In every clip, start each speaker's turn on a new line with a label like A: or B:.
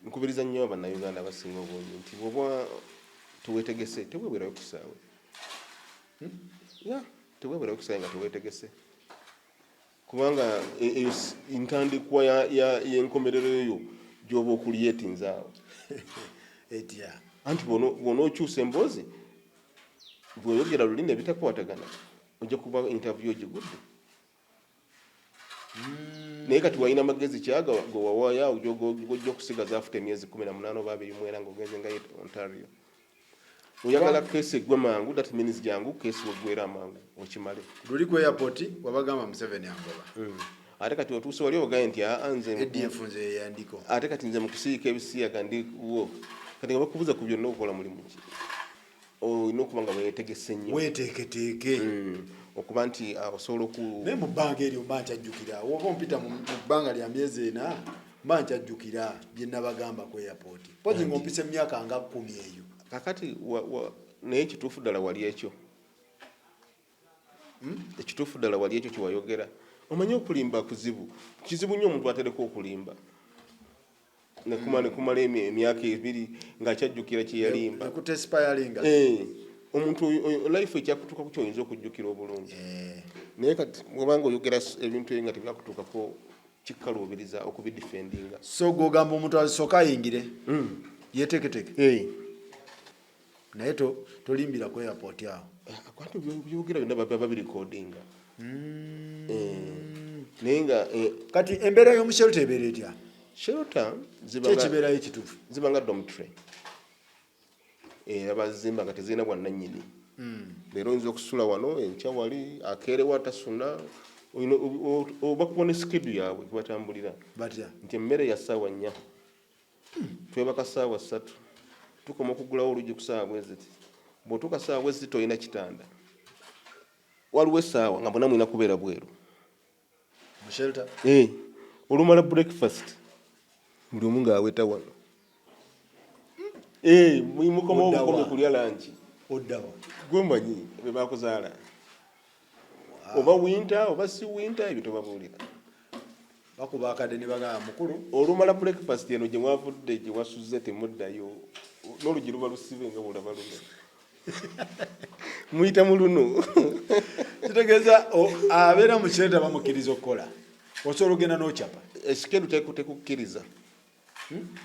A: Nkubiriza nnyo Bannayuganda abasinga obungi nti bw'oba teweetegese, teweebwerayo ku kisaawe. Ya, teweebwerayo ku kisaawe nga teweetegese, kubanga eyo ntandikwa y'enkomerero yo gy'oba okulyetinze awo.
B: Etya?
A: Anti bw'onookyusa emboozi, bw'oyogera lulimi ebitakwatagana, ojja kuba interview ogigudde. Naye kati walina magezi kyaga gewawaayo awo gojja okusigaza afuta emyezi 18 oba 24 ng'ogenze nga Ontario. Oyagala case eggwe mangu, that means jangu case weggwera amangu okimale.
B: Luli ku airport wabagamba Museveni angoba.
A: Ate kati otuuse wali ogaye nti aa, nze
B: ADF nze yandiko.
A: Ate kati nze mu kusiika ebisiyaga ndi wo. Kati nga bakubuza ku byonna, okukola mulimu ki, olina okuba nga weetegese nnyo.
B: Weteeketeeke.
A: Okuba nti osobola oku
B: Naye mu bbanga eryo mba nkyajjukira, oba ompita mu bbanga lya myezi 4, mba nkyajjukira bye nabagamba ku airport, pozi ng'ompisa emyaka nga 10 eyo.
A: Kakati naye ekituufu ddala wali ekyo, Ekituufu ddala wali ekyo kyewayogera? Omanyi okulimba kuzibu, kizibu nnyo omuntu atereka okulimba nekumala emyaka 2 ng'akyajjukira kyeyalimba.
B: Nekutesipayalinga.
A: Eh, omuntu life ekyakutuukako kyoyinza okujjukira obulungi. Naye kati bwobanga oyogera ebintu ebyo nga tebyakutuukako, kikkaluubiriza okubidefendinga.
B: So gwogamba omuntu asooka ayingire yeteeketeeke, naye tolimbira ku airport awo.
A: Anti byogera byonna baba babirekodinga. Naye nga
B: Kati embeera y'omu shelter ebeera etya?
A: Shelter
B: Kyekibeerayo ekituufu?
A: Ziba nga dormitory, era bazimba nga tezirina bwannannyini. Leero oyinza okusula wano, enkya wali, akeerewa tasuna. Bakuwa ne schedule yaabwe kwebatambulira.
B: Batya?
A: Nti emmere ya ssaawa 4, twebaka ssaawa 3, tukoma okugulawo oluggi ku ssaawa bweziti. Bw'otuuka ssaawa bweziti tolina kitanda, waliwo essaawa nga mwena mulina kubeera bweru.
B: Mu shelter?
A: Eh, olumala breakfast buli omu ng'aweta wano. Eh, mukomawo.
B: Oddawa?
A: Bukomi kulya lunch.
B: Oddawa?
A: Gwemanyi be bakuzaala, oba winter oba si winter, ebyo tobabuulira.
B: Bakuba akadde ne bagamba mukulu.
A: Olumala breakfast, eno gye mwavudde gye wasuze temuddayo, n'oluggi luba lusibe nga bwolaba luno, muyita mu luno.
B: Kitegeeza abeera mu shelter bamukkiriza okukola, osobola ogenda n'okyapa?
A: Schedule tekukkiriza,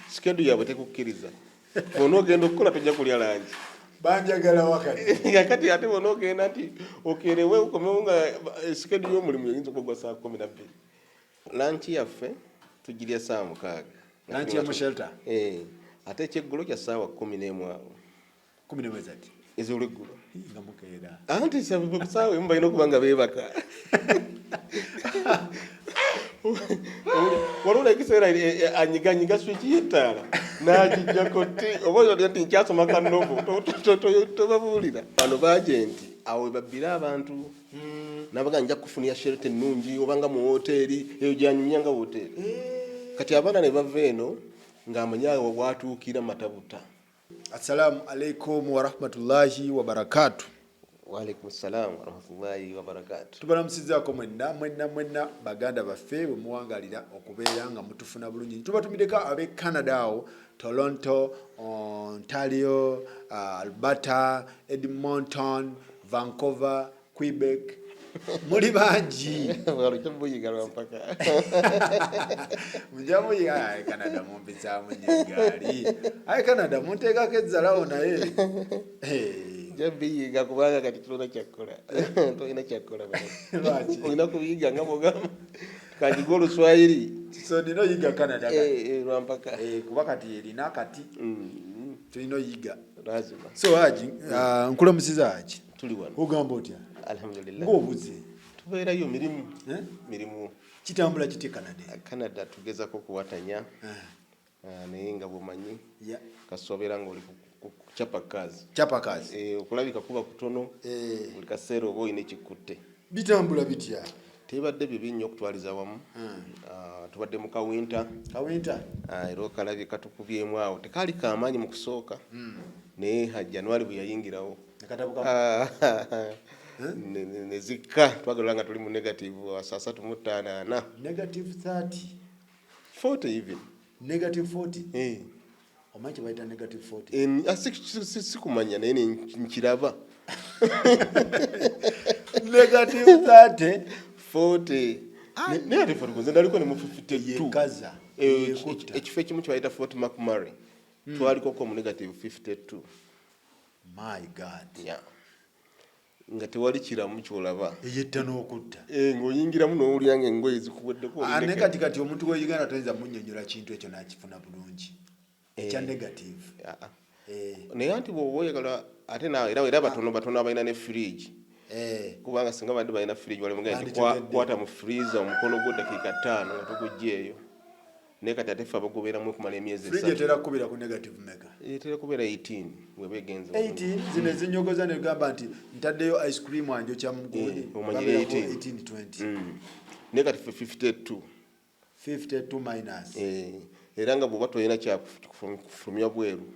A: schedule yaabwe tekukkiriza. Bw'ona ogenda okukola tojja kulya lunch.
B: Banjagala wakati.
A: Kakati ate bw'ona ogenda nti okerewe okomewo nga schedule y'omulimu eyinza okugwa saa 12, lunch yaffe tugirya saa 6.
B: Lunch ya mu shelter?
A: Eh, ate ekyeggulo kya saawa 11 awo.
B: 11 zati?
A: Ez'olweggulo.
B: Nga mukeera.
A: Anti saawa 1 balina okuba nga beebaka. Waliwo ekiseera anyiganyiga switch y'ettaala n'agijjako ti oba olya nti nkyasoma ka novel, tobabuulira. Bano ba agent awo we babbira abantu, nabaga nja kufunira shelter ennungi obanga mu woteeri eyo gyanyumya nga woteeri. Kati abaana ne bava eno ng'amanyi awo watuukira matabuta.
B: Assalamu alaikum warahmatullahi wabarakatu.
A: Waalaikum salam warahmatullahi wabarakatu.
B: Tubalamusizaako mwenna mwenna mwenna baganda baffe bwe muwangalira okubeera nga mutufuna bulungi. Tubatumiddeko ab'e Canada awo, Toronto, Ontario, Alberta, Edmonton, Vancouver, Quebec, muli bangi.
A: Buyiga lwampaka.
B: Mujamuyiga. Aye Canada mumpisaamu nnyo eggaali, aye Canada munteekako ezzalawo naye.
A: Nja biyiga kubanga kati tulina kyakkola, tolina kyakkola.
B: Lwaki?
A: Olina kubiyiga nga bwogamba kanjiga Oluswayiri.
B: So nina oyiga Canada kati.
A: Eh, eh, lwampaka.
B: Eh, kuba kati erina kati tulina oyiga.
A: Lazima.
B: So Haji, nkulamusiza Haji.
A: Tuli wano.
B: Ogamba otya?
A: Alhamdulillah.
B: Ng'obuze.
A: Tubeerayo mirimu.
B: Eh?
A: Mirimu.
B: Kitambula kitya Canada?
A: Canada tugezako okuwatanya.
B: Ah.
A: Naye nga bwomanyi kasobeera nga oli kucapa kazi.
B: Chapa kazi.
A: Eh, okulabika kuba kutono. Buli kaseera oba olina ekikutte.
B: Bitambula bitya?
A: Tebadde bibi nnyo okutwaliza wamu. Tubadde mu kawinter.
B: Kawinter.
A: Era okalabye katukubyemu awo, tekaali kamaanyi mu kusooka, naye ha January bwe yayingirawo
B: Nakatabuka.
A: Ne zikka, twagala nga tuli mu negative 35, 4.
B: Negative 30?
A: 40 even.
B: Negative 40?
A: Eh.
B: Omanyi kyebayita negative 40?
A: Sikumanya, naye nkiraba.
B: Negative 30.
A: 40. Naye ate 40, nze ndaliko ne mu 52.
B: Yekaza. Yekutta.
A: Ekifo ekimu kyebayita Fort McMurray, twalikoko mu negative 52.
B: My God.
A: Yeah. Nga tewali kiramu kyolaba.
B: Eyetta n'okutta.
A: Eh, ng'oyingiramu n'owulira nga engoye zikuweddeko.
B: Ah, ne kati omuntu wa Uganda toyinza munnyonnyola kintu ekyo n'akifuna bulungi, ekya negative.
A: Ah, ah.
B: Eh,
A: Naye anti bw'oba oyagala ate naawe era batono batono abalina ne fridge, kubanga singa badde balina fridge wali mugenda nti
B: Banditegedde.
A: kwata mu freezer omukono gwo dakiika 5 nga togugjeeyo. Naye kati ate ffe abagobeeramu okumala emyezi
B: Fridge
A: 3.
B: etera kukubira ku negative meka?
A: Etera kubeera 18 weba egenze.
B: 18, zino ezinyogoza negamba nti ntaddeyo ice cream anjokya mugundi.
A: Eh, omanyire 18.
B: 18, 20.
A: Naye kati ffe 52.
B: 52 minus.
A: Eh, era nga bw'oba tolina kyakufulumya bweru,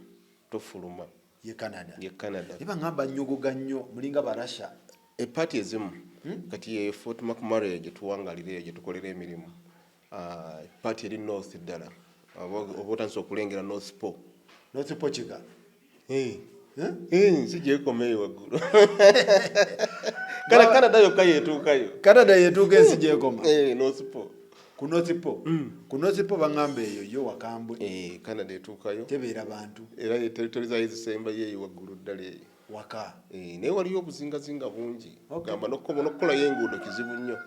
A: tofuluma.
B: Ye Canada?
A: Ye Canada.
B: Eba ngamba nyogoga nnyo, mulinga Barasha.
A: Epaati ezimu, kati ye Fort McMurray gye tuwangalira, eyo gye tukolera emirimu. Ah, paati eri north ddala, oba otandise okulengera North Pole.
B: North Portugal?
A: Eh.
B: Eh?
A: Eh, nsi gyekoma eyo waggulu. Canada yokka yeetuukayo.
B: Canada yetuuka ensi gyekoma?
A: Eh, North Pole.
B: Ku North Pole. Ku North Pole baŋŋamba eyo yo wakambwe.
A: Eh, Canada etuukayo.
B: Tebeera bantu.
A: Era ye territory zayo ezisembayo eyo waggulu ddala eyo.
B: Waka.
A: Eh, naye waliyo obuzingazinga bungi.
B: Okay.
A: Gamba n'okukolayo enguudo kizibu nnyo.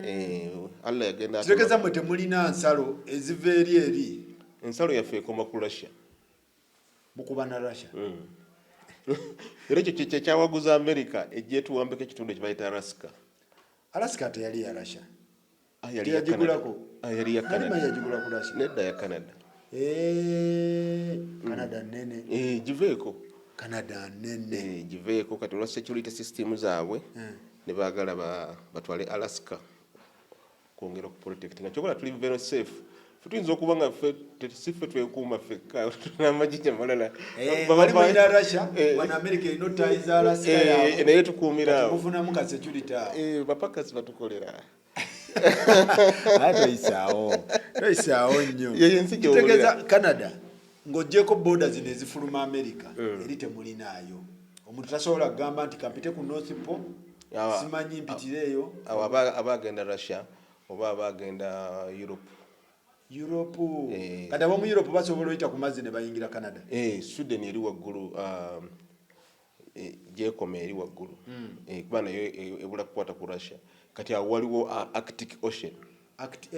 A: Eh, Allah yagenda
B: Kitegeeza mwe temulina nsalo eziva eri eri?
A: Ensalo yaffe ekoma ku Russia.
B: Mukuba na Russia?
A: Era ekyo kye kyawaguza America ejja etuwambeko ekitundu ekibayita Alaska.
B: Alaska teyali ya Russia?
A: Ah, yali ya
B: Teyagigulako?
A: Canada. Ah, yali ya
B: Nali manyi
A: Canada.
B: yagigula ku Russia.
A: Nedda, ya Canada.
B: Eh, Canada nene.
A: Eh, giveeko.
B: Canada nene.
A: Eh, giveeko. Kati olwa security system zaabwe ne baagala batwale Alaska kwongera okuprotect, nga kyokola tuli very safe. Ffe tuyinza okuba nga ffe si ffe twekuuma ffekka, n'amagye malala.
B: Eh, wali mulina Russia, wano America erina ottayiza Alaska yaabwe.
A: Naye tukuumira
B: Kati
A: awo.
B: mufunamu ka security awo.
A: Eh, bapakasi batukolera.
B: Aye, toyisaawo, toyisaawo nnyo.
A: Yeyo ensi gy'owulira.
B: Kitegeeza Canada, ng'oggyeko border zino ezifuluma America, eri temulinaayo omuntu tasobola kugamba nti kampite ku North Pole, simanyi mpitireeyo.
A: Awo aba agenda Russia oba aba agenda Europe.
B: Europe?
A: Eh.
B: Kati ab'omu Europe basobola oyita ku mazzi ne bayingira Canada?
A: Eh, Sweden eri waggulu, gyekoma eri waggulu. Eh, kuba nayo ebula kukwata ku Russia. Kati awo waliwo Arctic Ocean.
B: Arctic,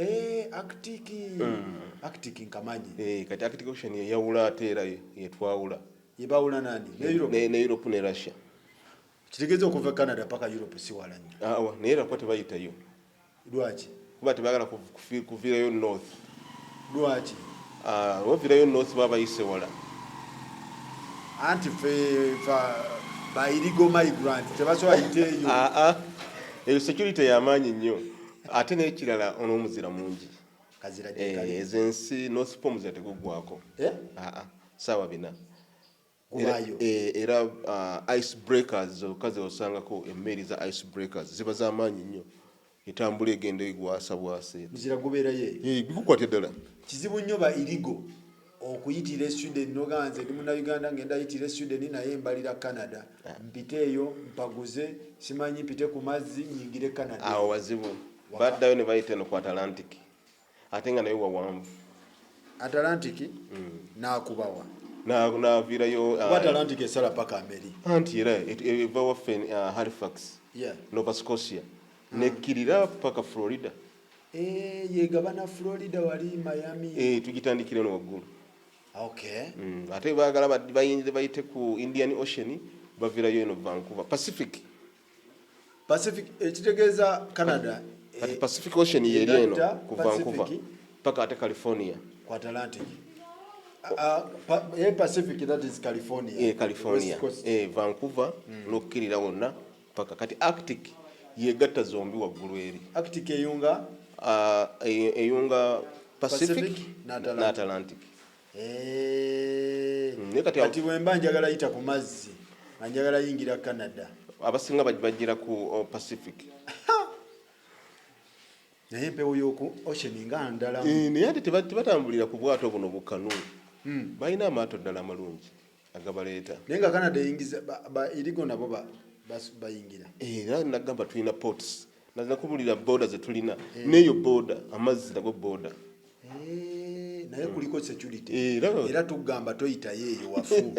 B: Arctic nkamanyi.
A: Eh, kati Arctic Ocean yeyawula, ate era yetwawula.
B: Yebawula nani ne Europe?
A: Ne Europe ne Russia.
B: Kitegeeza okuva e Canada paka Europe si wala nnyo.
A: Awa, naye era kuba tebayitayo.
B: Lwaki?
A: Kuba tebaagala kuviirayo north.
B: Lwaki?
A: Ah, baviirayo north baba bayise wala.
B: Anti fe fa ba illegal migrant tebasobola yita eyo.
A: Ah, ah. Eyo security yamaanyi nnyo, ate n'ekirala ono omuzira mungi.
B: Kazira?
A: Eh,
B: Gyekali.
A: Ezo ensi North Pole omuzira teguggwako.
B: Eh?
A: Ah, ah, saawa 4.
B: Gubaayo.
A: Era ice breakers zokka zeosangako, emmeeri za ice breakers ziba z'amaanyi nnyo, etambula egenda egwasa bwasa.
B: Muzira gubeerayo eyo?
A: Eh, bikukwata ddala.
B: Kizibu nnyo ba illegal okuyitira e Sweden nogaa nze ndi Munnayuganda, ngenda yitira e Sweden naye mbalira Canada, mpite eyo mpaguze, simanyi mpite ku mazzi nyingire Canada.
A: Awo wazibu, baddayo ne bayita eno ku Atlantic, ate nga naye wawanvu.
B: Atlantic nakubawa?
A: Naviirayo.
B: Kuba Atlantic esala paka Ameri.
A: Anti era eva waffe, Halifax, Nova Scotia, nekkirira paka Florida.
B: Eh, yegabana Florida wali Miami.
A: Eh, tugitandikira eno waggulu.
B: Okay.
A: Ate baagala bayinze bayite ku Indian Ocean, bavirayo eno Vancouver, Pacific.
B: Pacific, ekitegeeza Canada
A: Kati
B: eh,
A: Pacific Ocean yeri eno
B: egatta
A: ku
B: Pacific
A: Vancouver paka ate California.
B: Ku Atlantic. Ah, Pacific, that is California.
A: Eh, California.
B: West Coast.
A: Eh, Vancouver n'okukkirira wonna paka kati Arctic yegatta zombi waggulu eri.
B: Arctic eyunga?
A: Ah, eyunga Pacific,
B: Pacific n'Atlantic.
A: n'Atlantic.
B: Eh,
A: Naye kati
B: kati bwemba njagala yita ku mazzi nga njagala yingira Canada?
A: Abasinga bagira ku Pacific.
B: Naye empewo y'oku ocean nga ndala.
A: Eh, naye ate tebatambulira ku bwato buno bukanu. Balina amaato ddala amalungi agabaleeta.
B: Naye nga Canada eyingiza ba illegal nabo bayingira.
A: Era nagamba tulina ports, nakubulira border zetulina. Neyo border, amazzi nago border.
B: Eh, naye kuliko security.
A: Era
B: era tugamba toyitayo eyo wafu.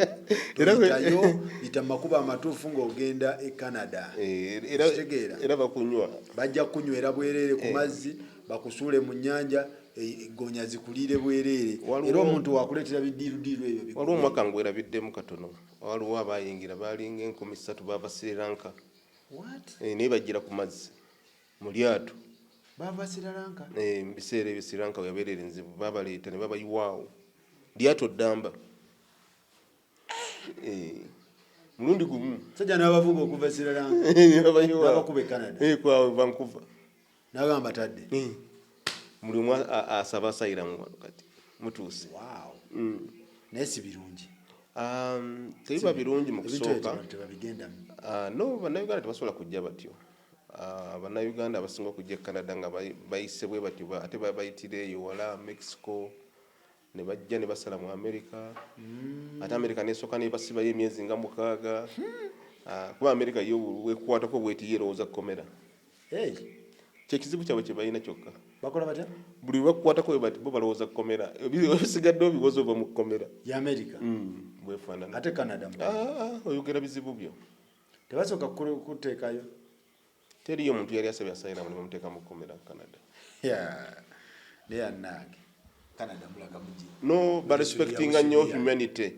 A: Era
B: Toyitayo, yita mu makubo amatuufu ng'ogenda e Canada.
A: Era
B: Kitegeera.
A: Era bakunywa.
B: Bajja kunywera bwereere ku mazzi, bakusuule mu nnyanja, eggonya zikuliire bwereere. Era omuntu wakuleetera bidiirudiiru ebyo bikulu.
A: Waliwo omwaka ngwerabiddemu katono, waliwo abayingira balinga 3000 bava Sri Lanka.
B: What?
A: Naye bajjira ku mazzi mu lyato.
B: Bava Sri Lanka?
A: Mu biseera ebyo Sri Lanka we yabeerera enzibu, baabaleeta ne babayiwaawo lyato ddamba. Mulundi gumu.
B: Sajja n'abavuga okuva Sri Lanka.
A: Ne babayiwaawo.
B: N'abakuba e Canada.
A: Kwa Vancouver.
B: N'agamba tadde.
A: Buli omu asaba asayiramu wano kati mutuuse.
B: Wow. Naye si birungi.
A: Tebiba birungi mu
B: Ebintu
A: kusooka.
B: ebyo tebabigendamu.
A: No, bannayuganda tebasobola kujja batyo. Bannayuganda abasinga okujja e Canada nga bayise bwe batyo, ate bayitira eyo wala Mexico, ne bajja ne basala mu America. Ate America nesooka nebasibayo emyezi nga 6. Kuba America yo wekwatako bweti yerowooza kukomera.
B: Hey.
A: Kyekizibu kyabwe kye balina kyokka.
B: Bakola batya?
A: Buli lwe bakukwatako bwe bati bo balowooza kukomera. Ebisigadde obiwoza ova mu kkomera.
B: Ya America.
A: Bwefaanana.
B: Ate Canada mu.
A: Oyogera bizibu byo.
B: Tebasooka kuteekayo.
A: Teriyo omuntu yali asabye asayiramu ne bamuteeka mu kkomera Canada.
B: Yeah. Naye annange. Canada mulaga mugi.
A: No, but respecting nnyo
B: Busuubira.
A: humanity.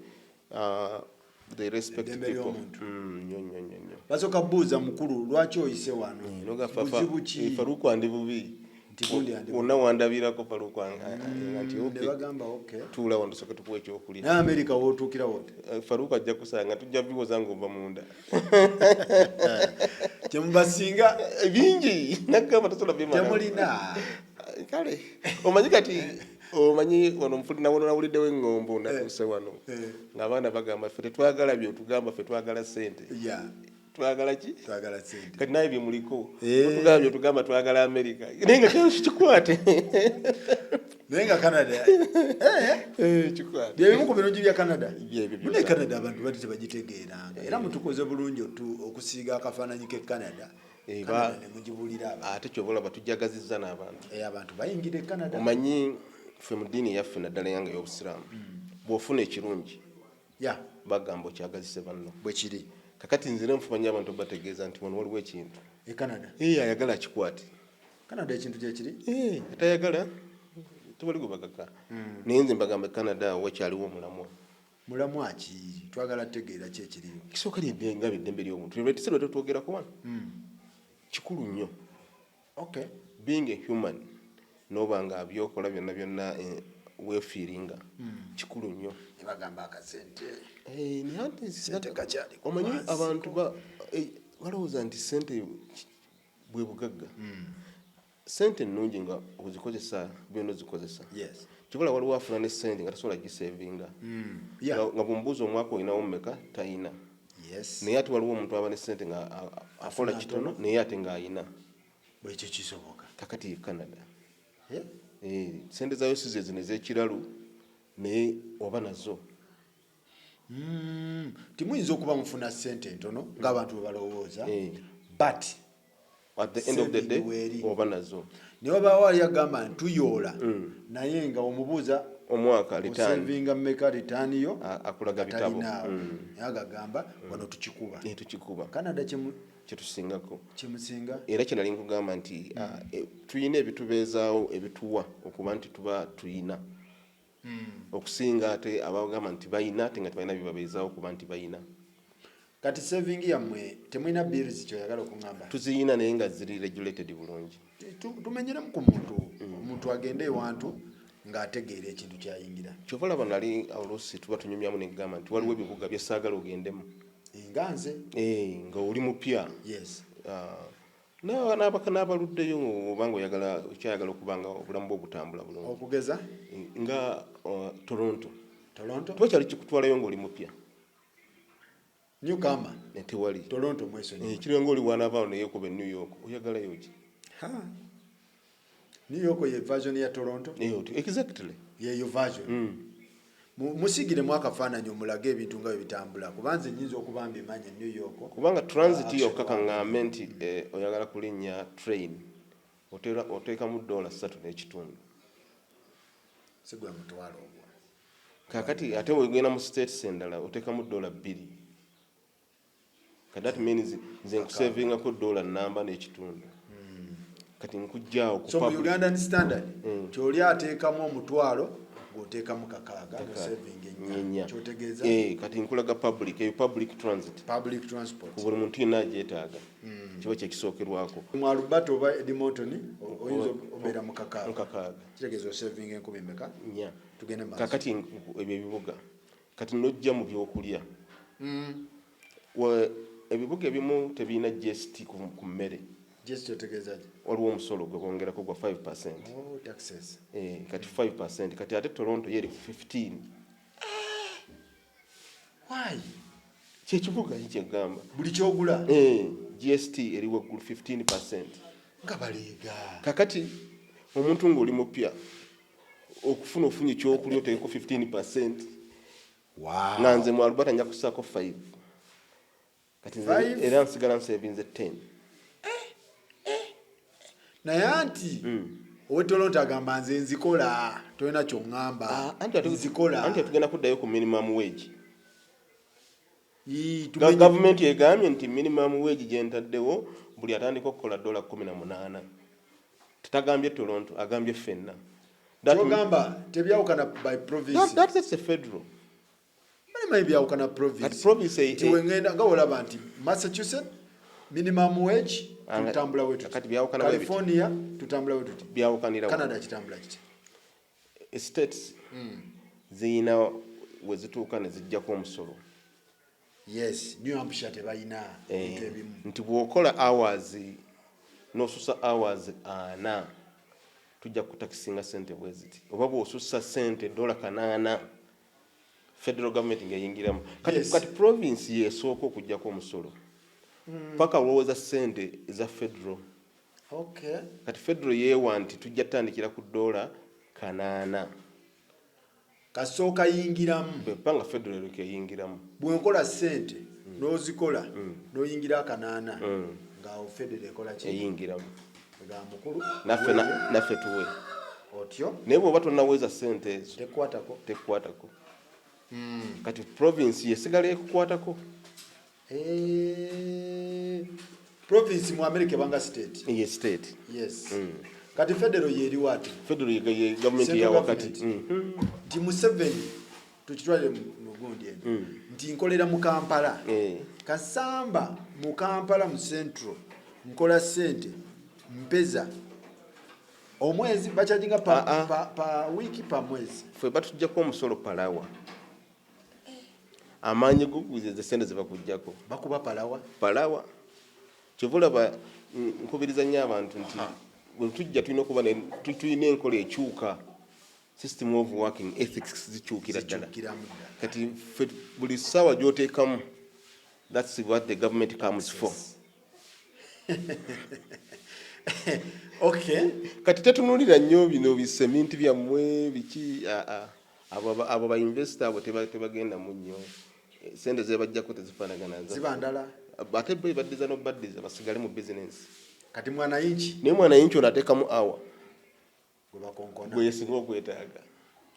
A: They respect
B: Eddembe
A: people.
B: ly'omuntu.
A: Nnyo, nnyo, nnyo, nnyo.
B: Basooka buuza mukulu lwaki oyise wano?
A: Noga fafa,
B: Buzibu ki?
A: Faruku andi bubi.
B: Nti gundi andi bubi.
A: Wonna wandabirako Faruku nti
B: Ne
A: okay.
B: bagamba okay.
A: Tuula wano tusooke tukuwe ekyokulya.
B: Naye America w'otuukira wote.
A: Faruku ajja kusanga tujja biwoza ng'ova munda.
B: Kyemubasinga
A: Bingi nagamba tosobola bimala.
B: Temulina.
A: Kale omanyi kati omanyi wano nfulina wano nawuliddewo eŋŋombo natuuse wano. Ng'abaana bagamba ffe tetwagala by'otugamba, ffe twagala ssente. Twagala ki?
B: Twagala ssente.
A: Kati naye bye muliko. Otugamba by'otugamba twagala America. Naye nga kyo kikwate.
B: Naye nga Canada.
A: Kikwate.
B: Bye bimu ku birungi bya Canada.
A: Bye ebyo
B: Mune
A: byonna.
B: Canada abantu bali tebagitegeeranga. Era mutukoze bulungi okusiiga akafaananyi k'e Canada. Canada ne mugibulira abantu.
A: Ate ky'oba olaba tujagazizza n'abantu.
B: Abantu bayingira e Canada.
A: Omanyi ffe mu ddiini yaffe naddala yange ey'Obusiraamu. Bw'ofuna ekirungi, bagamba okyagazise banno.
B: Bwe kiri.
A: Kakati nze era nfuba nnyo abantu obategeeza nti wano waliwo ekintu.
B: E Canada.
A: Ayagala akikwate.
B: Canada ekintu kye kiri?
A: Atayagala tewali gwe bagaka. Naye nze mbagamba Canada awo wakyaliwo omulamwa.
B: Mulamwa ki? Twagala tutegeera ki ekiriyo.
A: Kisooka lye nga eddembe ly'omuntu. Lwe tuseera lwe twogerako wano. Kikulu nnyo. Being a human, n'oba nga by'okola byonna byonna, weefiiringa. Kikulu nnyo.
B: Ne bagamba akasente.
A: Naye ate
B: Ssente kakyali ku
A: omanyi
B: wansi.
A: abantu balowooza nti ssente bwe bugagga. Ssente nnungi nga ozikozesa byonna ozikozesa. Kibula waliwo afuna ne ssente nga tasobola gisevinga. Nga bw'omubuuza omwaka olinawo mmeka tayina. Naye ate waliwo omuntu aba ne ssente nga akola
B: Afuna
A: kitono,
B: ntono.
A: naye ate ng'ayina.
B: Bwe kyo kisoboka.
A: Kakati ye Canada. Ssente zaayo si ze zino ez'ekiralu, naye oba nazo.
B: Timuyinza okuba mufuna ssente ntono ng'abantu bwe balowooza. But
A: at the end of the day,
B: saving weeri.
A: oba nazo.
B: Ne wabaawo wali agamba nti tuyoola. Naye nga omubuuza
A: omwaka return.
B: Osevinga mmeka return yo?
A: Akulaga bitabo.
B: Atalinaawo. Naye agagamba wano tukikuba.
A: Tukikuba.
B: Canada
A: kyetusingako.
B: Kyemusinga.
A: Era kye nali nkugamba nti, tulina ebitubeezaawo ebituwa okuba nti tuba tuyina. Okusinga ate abagamba nti bayina ate nga tebalina bibabeezaawo okuba nti bayina.
B: Kati saving yammwe temulina bills kyoyagala okuŋŋamba?
A: Tuziyina naye nga ziri regulated bulungi.
B: Tumenyeremu ku muntu. Omuntu agende ewantu ng'ategeera ekintu ky'ayingira.
A: Ky'ova olaba nali oluusi tuba tunyumyamu ne ŋŋamba nti waliwo ebibuga bye saagala ogendemu.
B: Nga nze.
A: Nga oli mupya. N'abaluddeyo oba nga okyayagala okuba nga obulamu bwo butambula bulungi.
B: Okugeza?
A: Nga Toronto.
B: Toronto?
A: Tuba kyali kikutwalayo ng'oli mupya.
B: Newcomer.
A: Ne tewali.
B: Toronto mwesonyiwe.
A: Kiri ng'oli wanaavaawo ne yeekuba e New York, oyagalayo ki?
B: Ha. New York ye version ya Toronto.
A: Exactly.
B: Yeyo version. Musigiremu akafaananyi omulage ebintu nga bwe bitambula, kuba nze nyinza okuba mbimanye New York.
A: Kubanga transit yokka, kaŋŋambe nti oyagala kulinnya train, oteekamu $3.5.
B: Si gwe mutwalo ogwo?
A: Kakati ate wegenda mu states endala, oteekamu $2. Kati that means nze nkusavingako $1.5. Kati nkujjaawo ku
B: So mu
A: public.
B: Ugandan standard, kyoli ateekamu 100, ng'oteekamu 6, nosavinga 4.
A: Nnya.
B: Kyotegeeza?
A: Kati nkulaga public, eyo public transit.
B: Public transport.
A: Ku buli muntu yenna agyetaaga, kiba kyekisookerwako.
B: Mu Alberta oba Edmonton oyinza obeera mu 6.
A: 6.
B: Kitegeeza osavinga 1000 meka?
A: 4.
B: Tugende maaso.
A: Kakati ebyo ebibuga. Kati nojja mu byokulya. Ebibuga ebimu tebirina GST ku mmere.
B: Just kyotegeeza ki?
A: Waliwo omusolo gwe bongerako gwa 5.
B: Oh, taxes.
A: Kati 5, kati ate Toronto yeri ku 15.
B: Why?
A: Kyekibuga kikyegamba.
B: Buli kyogula?
A: GST eri waggulu, 15.
B: Nga baleega.
A: Kakati omuntu ng'oli mupya okufuna, ofunye ekyokulya, oteekeko 15. Nga nze mu Alberta nja kusaako 5. Kati nze
B: Five?
A: era nsigala nsevinze 10.
B: Naye anti owe Toronto agamba, nze nzikola, tolina kyoŋŋamba.
A: Ah, anti
B: Nzikola.
A: Anti tugenda kuddayo ku minimum wage.
B: Ii,
A: Gavumenti egambye nti minimum wage gyentaddewo, buli atandika okukola $18. Tetagambye Toronto, agambye ffenna.
B: Kyogamba tebyawukana by province?
A: That's a federal.
B: Manyi byawukana province.
A: Kati province
B: Nti wengenda nga olaba nti Massachusetts minimum wage tutambula we tuti.
A: Kati byawukana bwe biti.
B: California tutambula we tuti.
A: Byawukanira wa?
B: Canada kitambula kiti?
A: States ziyina we zituuka ne zijjako omusolo.
B: Yes, New Hampshire tebalina ebintu ebimu.
A: Nti bw'okola hours n'osusa hours 40, tujja kutakisinga sente bwe ziti, oba bw'osusa sente $800, federal government ng'eyingiramu. Kati, kati province yesooka okugjako omusolo paka olowooza sente eza federal. Kati federal yeewa nti tujja tutandikira ku $800.
B: Kasooka yingiramu.
A: Bwepanga federal eryoka eyingiramu.
B: Bwenkola sente n'ozikola n'oyingira 800, ng'awo federal ekola ki?
A: Eyingiramu.
B: Ga mukulu.
A: Naffe naffe tuwe.
B: Otyo.
A: Naye bw'oba tonnaweza sente ezo,
B: Tekwatako.
A: Tekukwatako. Kati province yesigala ekukwatako.
B: Province mu America ebanga state.
A: Ye state.
B: Yes. Kati federal yeriwo ati?
A: Federal ye gavumenti
B: Central
A: ya wakati.
B: Government. Nti Museveni, tukitwalire mu gundi eno, nti nkolera mu Kampala. Kasamba mu Kampala mu central nkola sente mpeza omwezi bacharginga pa,
A: Ah, ah.
B: pa wiiki, pa mwezi?
A: Ffe batujjako omusolo per hour. Amaanyi goguze ze sente zebakujjako.
B: Bakuba per hour?
A: Per hour. Kyova olaba nkubiriza nnyo abantu nti bwe tujja tulina okuba tulina enkola ekyuka, system of working ethics zikyukira ddala.
B: Zikyukiramu ddala.
A: Kati ffe buli ssaawa gy'oteekamu, that's what the government comes for. Kati tetunulira nnyo bino biseminti byammwe biki. Aa, abo ba investor abo tebagendamu nnyo. Sente zebajjako tezifaanagana
B: Ziba ndala.
A: Ate bo baddiza n'obaddiza basigale mu bizinensi.
B: Kati mwananchi?
A: Naye mwananchi ono ateekamu awa
B: Gwe bakonkona.
A: Gwe yesinga okwetaaga.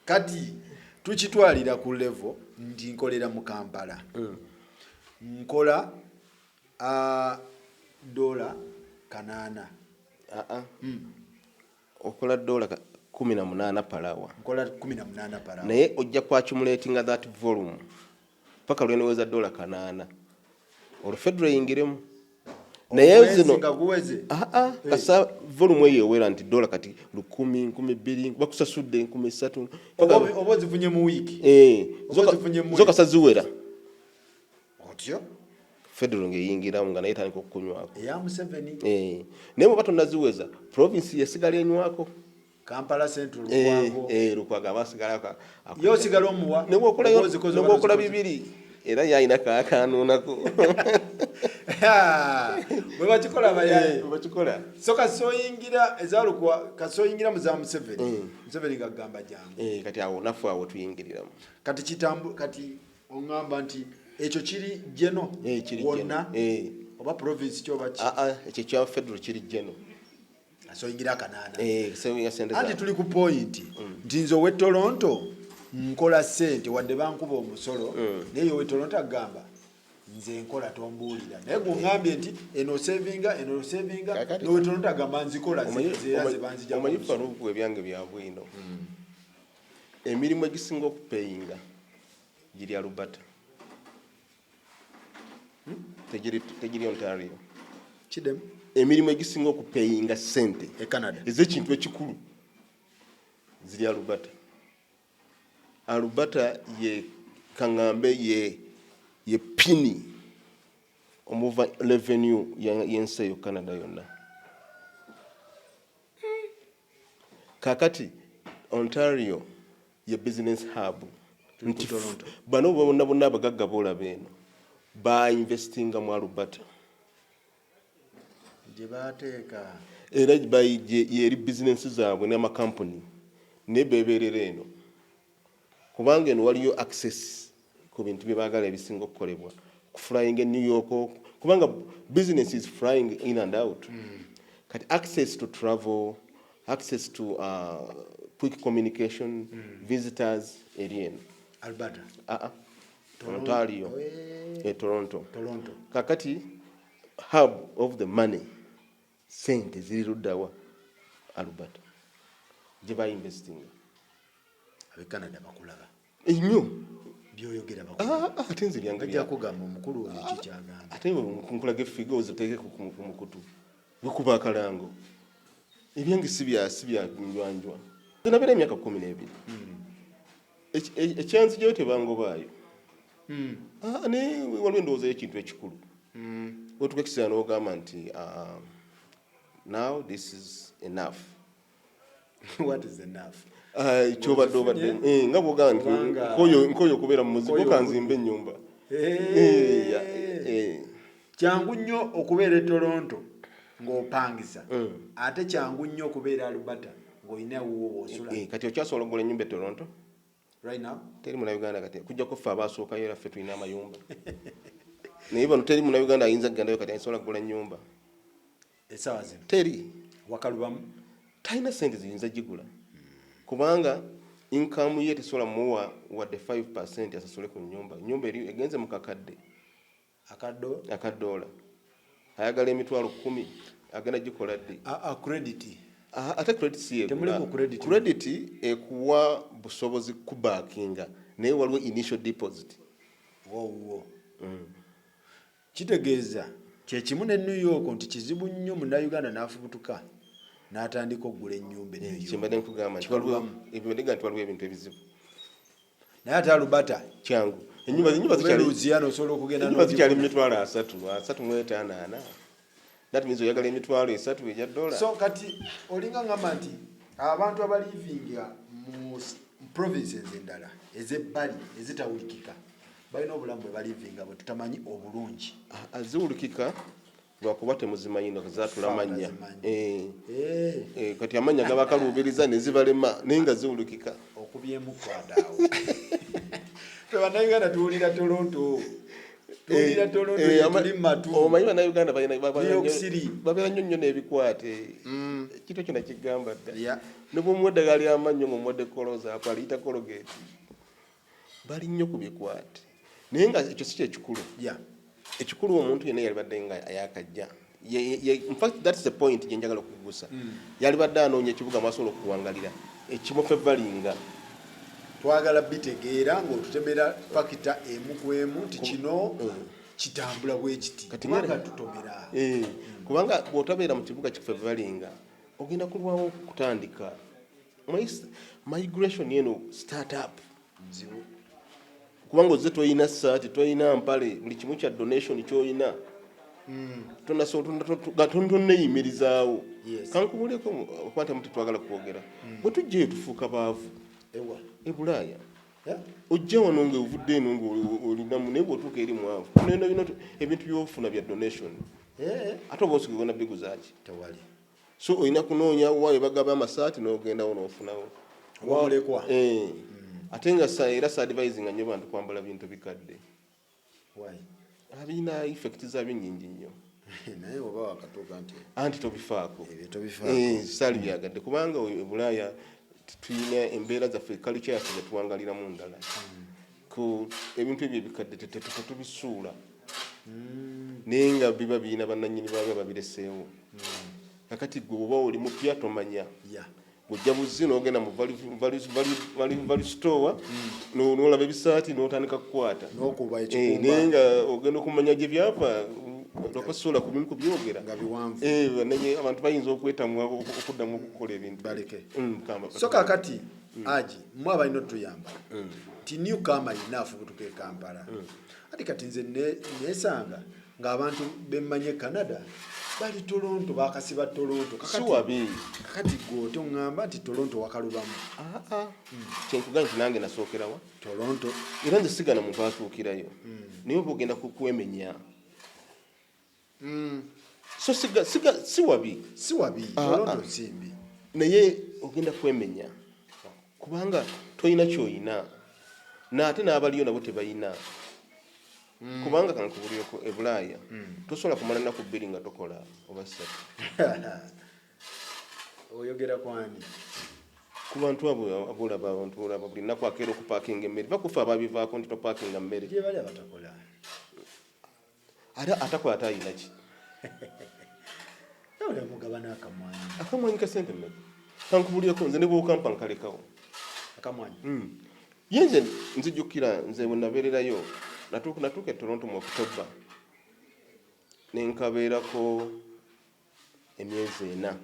B: Kati tukitwalira ku level nti nkolera mu Kampala, nkola $800.
A: Aa, okola $18 per hour.
B: Nkola 18 per hour.
A: Naye ojja kwaccumulatinga that volume paka lwenoweza $800, olwo federal eyingiremu. Naye
B: Omwezi
A: zino
B: nga guweze.
A: Aa, kasa volume eyo ewera nti dola kati 1000, 2000, bakusasudde 3000.
B: Oba ozifunye mu wiiki. Oba ozifunye mu
A: Zo kasa ziwera.
B: Otyo.
A: Federal ng'eyingiramu, nga naye etandika okukunywako.
B: Eya Museveni.
A: Naye bw'oba tonnaziweza, province yesigala enywako.
B: Kampala Central, Lukwago.
A: Lukwago aba asigala
B: Ye osigala omuwa.
A: Ne bw'okolayo
B: Oba ozikoze
A: ne
B: oba
A: bw'okola
B: tozikoze.
A: 200, era ye alina kaakanuunako.
B: Bwe bakikola bayaye.
A: Eh, bakikola.
B: So kasoyingira ezalukwa, kasoyingira mu za Museveni. Museveni ngagamba jangu.
A: Eh, kati awo naffe awo tuyingiriramu.
B: Kati kitambu, kati oŋŋamba nti ekyo kiri geno
A: Eh, kiri
B: wonna
A: geno. Eh.
B: Oba province kyoba ki?
A: Ah, ah, ekyo kya federal kiri geno.
B: Asoyingira akanaana.
A: Eh, so sente
B: Anti tuli ku point nti nze owe Toronto nkola sente wadde bankuba omusolo, naye owe Toronto agamba nze nkola tombuulira, naye gweŋŋambye nti eno osevinga, eno osevinga. Nowe Toronto agamba nzikola era ze banzijako
A: Omanyi
B: omusolo.
A: Faruku, ebyange bya bwino. Emirimu egisinga okupeyinga giri Alberta. Tegiri Ontario.
B: Kidemu.
A: Emirimu egisinga okupeyinga sente
B: E Canada.
A: ez'ekintu ekikulu ziri Alberta. Alberta ye kaŋŋambe ye pini omuva revenue y'ensi eyo Canada yonna. Kakati Ontario ye business hub nti
B: Toronto.
A: Bano bonna bonna abagagga boolaba eno bainvestinga mu Alberta.
B: Gye bateeka.
A: Era yeri bizinensi zaabwe n'amakampuni, naye beeberera eno kubanga eno waliyo access ku bintu bye baagala ebisinga okukolebwa, kuflying e New York, kubanga business is flying in and out. Kati access to travel, access to quick communication, visitors eri eno.
B: Alberta.
A: Ah, ah. Ontario.
B: Eh.
A: E Toronto.
B: Toronto.
A: Kakati hub of the money, sente ziri luddawa? Alberta gye bainvestinga.
B: Ab'e Canada bakulaba.
A: Ennyo.
B: Byoyogera bakulaba.
A: Ah, ah, ate nze byange
B: Bajja kugamba omukulu oyo ki kyagamba.
A: Ate nkulaga effiga oziteeke ku mukutu wekuba akalango. Ebyange si bya njwanjwa. Nze nabeera emyaka 12. Ekyanzigyayo tebangobaayo. Ah, naye waliwo endowooza y'ekintu ekikulu wetuka ekiseera n'ogamba nti, ah, now this is enough.
B: What is enough?
A: Ah, kyobadde obadde nga bwogamba nti nkoyo okubeera mu muzigo, kanzimbe ennyumba.
B: Eh.
A: Eh.
B: Kyangu nnyo okubeera e Toronto ng'opangisa, ate kyangu nnyo okubeera Alberta ng'olina wuwo woosula.
A: Eh, kati okyasobola okugula ennyumba e Toronto?
B: Right now?
A: Teri munauganda kati kujjako ffe abasookayo, era ffe tulina amayumba, naye bano teri munauganda ayinza kugendayo kati asobola kugula ennyumba.
B: Essaawa zino?
A: Teri.
B: Wakalubamu.
A: Talina sente ziyinza gigula kubanga income ye tesobola muwa wadde 5 asasule ku nyumba. Nyumba eri egenze mu kakadde.
B: Akaddo.
A: Akadoola. Ayagala 100,000, agenda gikola ddi?
B: Ah, ah, credit.
A: Ah, ate credit si yegula.
B: Temuli ku credit.
A: Credit ekuwa busobozi kubackinga, naye waliwo initial deposit.
B: Wowwo kitegeeza kyekimu ne New York nti kizibu nnyo munnayuganda n'afubutuka n'atandika okugula ennyumba e New York.
A: Kyembadde nkugamba nti ebibadde nti waliwo ebintu ebizibu.
B: Naye ate Alberta?
A: Kyangu. Enyumba
B: oba
A: zikyali
B: Louisiana osobola okugenda
A: enyumba zikyali mu
B: n'ogigula.
A: 30,000, 35, 40. That means oyagala 30,000 egya dola.
B: So kati olinga ngamba nti abantu abalivinga mu provinces endala ezebbali ezitawulikika balina obulamu bwe balivinga bwe tutamanyi obulungi.
A: Aziwulikika lwakuba temuzimanyi, zatula mannya.
B: Tazimanyi.
A: Eh,
B: Eh,
A: eh, kati amannya gabakaluubiriza ne zibalema, naye nga ziwulikika.
B: Okubyemu kwadaawo. Ffe Bannayuganda tuwulira Toronto, tuwulira Toronto.
A: Eh,
B: tuli matu.
A: Omanyi Bannayuganda
B: New York City.
A: Babeera nnyo nnyo n'ebikwate. Ekintu ekyo nakigamba dda. Ne bwomuwa eddagala ly'amannyo ng'omuwadde Close-Up, aliyita Colgate. Bali nnyo ku bikwate, naye nga ekyo si kyekikulu. Ekikulu, omuntu yenna yalibadde nga yakajja, in fact that's the point gye njagala okugusa, yalibadde anoonya ekibuga mwasobola okuwangalira ekimufevalinga.
B: Twagala bitegeera ng'otutemera factor emu ku emu nti kino kitambula bwe kiti.
A: Kati
B: kubanga tutomera.
A: Eh, kubanga bw'otabeera mu kibuga kifevalinga ogenda kulwawo okutandika migration eno, startup.
B: Nzibu.
A: Kubanga ozze toyina saati, toyina mpale, buli kimu kya donation kyoyina, toneyimirizaawo. Kankubuleko okuba nti amu tetwagala kwogera, bwe tujjayo tufuuka baavu.
B: Ewa?
A: E Bulaaya. Ojja wano nga ovudde eno nga olinamu, naye bw'otuuka eri mwavu. Nena bino ebintu by'ofuna bya donation. Ate oba osigona biguzaaki?
B: Tewali.
A: So olina kunoonya wa bagaba amasaati n'ogendawo n'ofunawo.
B: Wamulekwa.
A: Ate nga era saadvisinga nnyo bantu kwambala bintu bikadde.
B: Why?
A: Abirina effect zaabyo nnyingi nnyo.
B: Naye oba wakatuuka nti
A: Anti tobifaako.
B: Ebyo tobifaako.
A: Saali byagadde kubanga e Bulaaya tulina embeera zaffe, culture yaffe zetuwangaliramu ndala. Ku ebintu ebyo ebikadde tetubisuula, naye nga biba birina bannannyini baabyo ababireseewo. Kakati gwe bwoba oli mupya tomanya, bw'ojja buzzi n'ogenda mu value store n'olaba ebisaati n'otandika kukwata.
B: N'okuba
A: ekikumba. Naye nga ogenda okumanya gye byava, lwakasuula ku bimu kubyogera.
B: Nga biwanvu.
A: Naye abantu bayinza okwetamwa okuddamu okukola ebintu.
B: Baleke.
A: Kamba.
B: So kakati aji mwe abalina otuyamba nti newcomer yenna afubutuka e Kampala, ati kati nze nesanga ng'abantu bemmanyi e Canada bali Toronto, bakasiba Toronto.
A: Si wabi.
B: Kakati gwe ote oŋŋamba nti Toronto wakalubamu.
A: Kyenkugamba nti nange nasookerawa?
B: Toronto.
A: Era nze sigana muntu atuukirayo, naye oba ogenda kwemenya. So siga si wabi.
B: Si wabi.
A: Ah,
B: Toronto
A: ah.
B: simbi.
A: Naye ogenda kwemenya kubanga tolina kyoyina, naate n'abaliyo nabo tebalina, kubanga kankubulireko, e Bulaaya tosobola kumala nnaku 2 nga tokola oba 3.
B: Oyogera kwani?
A: Ku bantu abo abolaba, abantu olaba buli nnaku akeera okupaakinga emmere, bakufa ababivaako nti topaakinga mmere.
B: Gye bali abatakola.
A: Ate atakola ate ayina ki?
B: Nawe mugabana akamwanyi.
A: Akamwanyi ka sente mmeka? Kankubulireko, nze ne bwokampa nkalekawo.
B: Akamwanyi.
A: Ye nze nzijukira nze bwe nabeererayo, natuuka e Toronto mu October, nenkabeerako emyezi 4.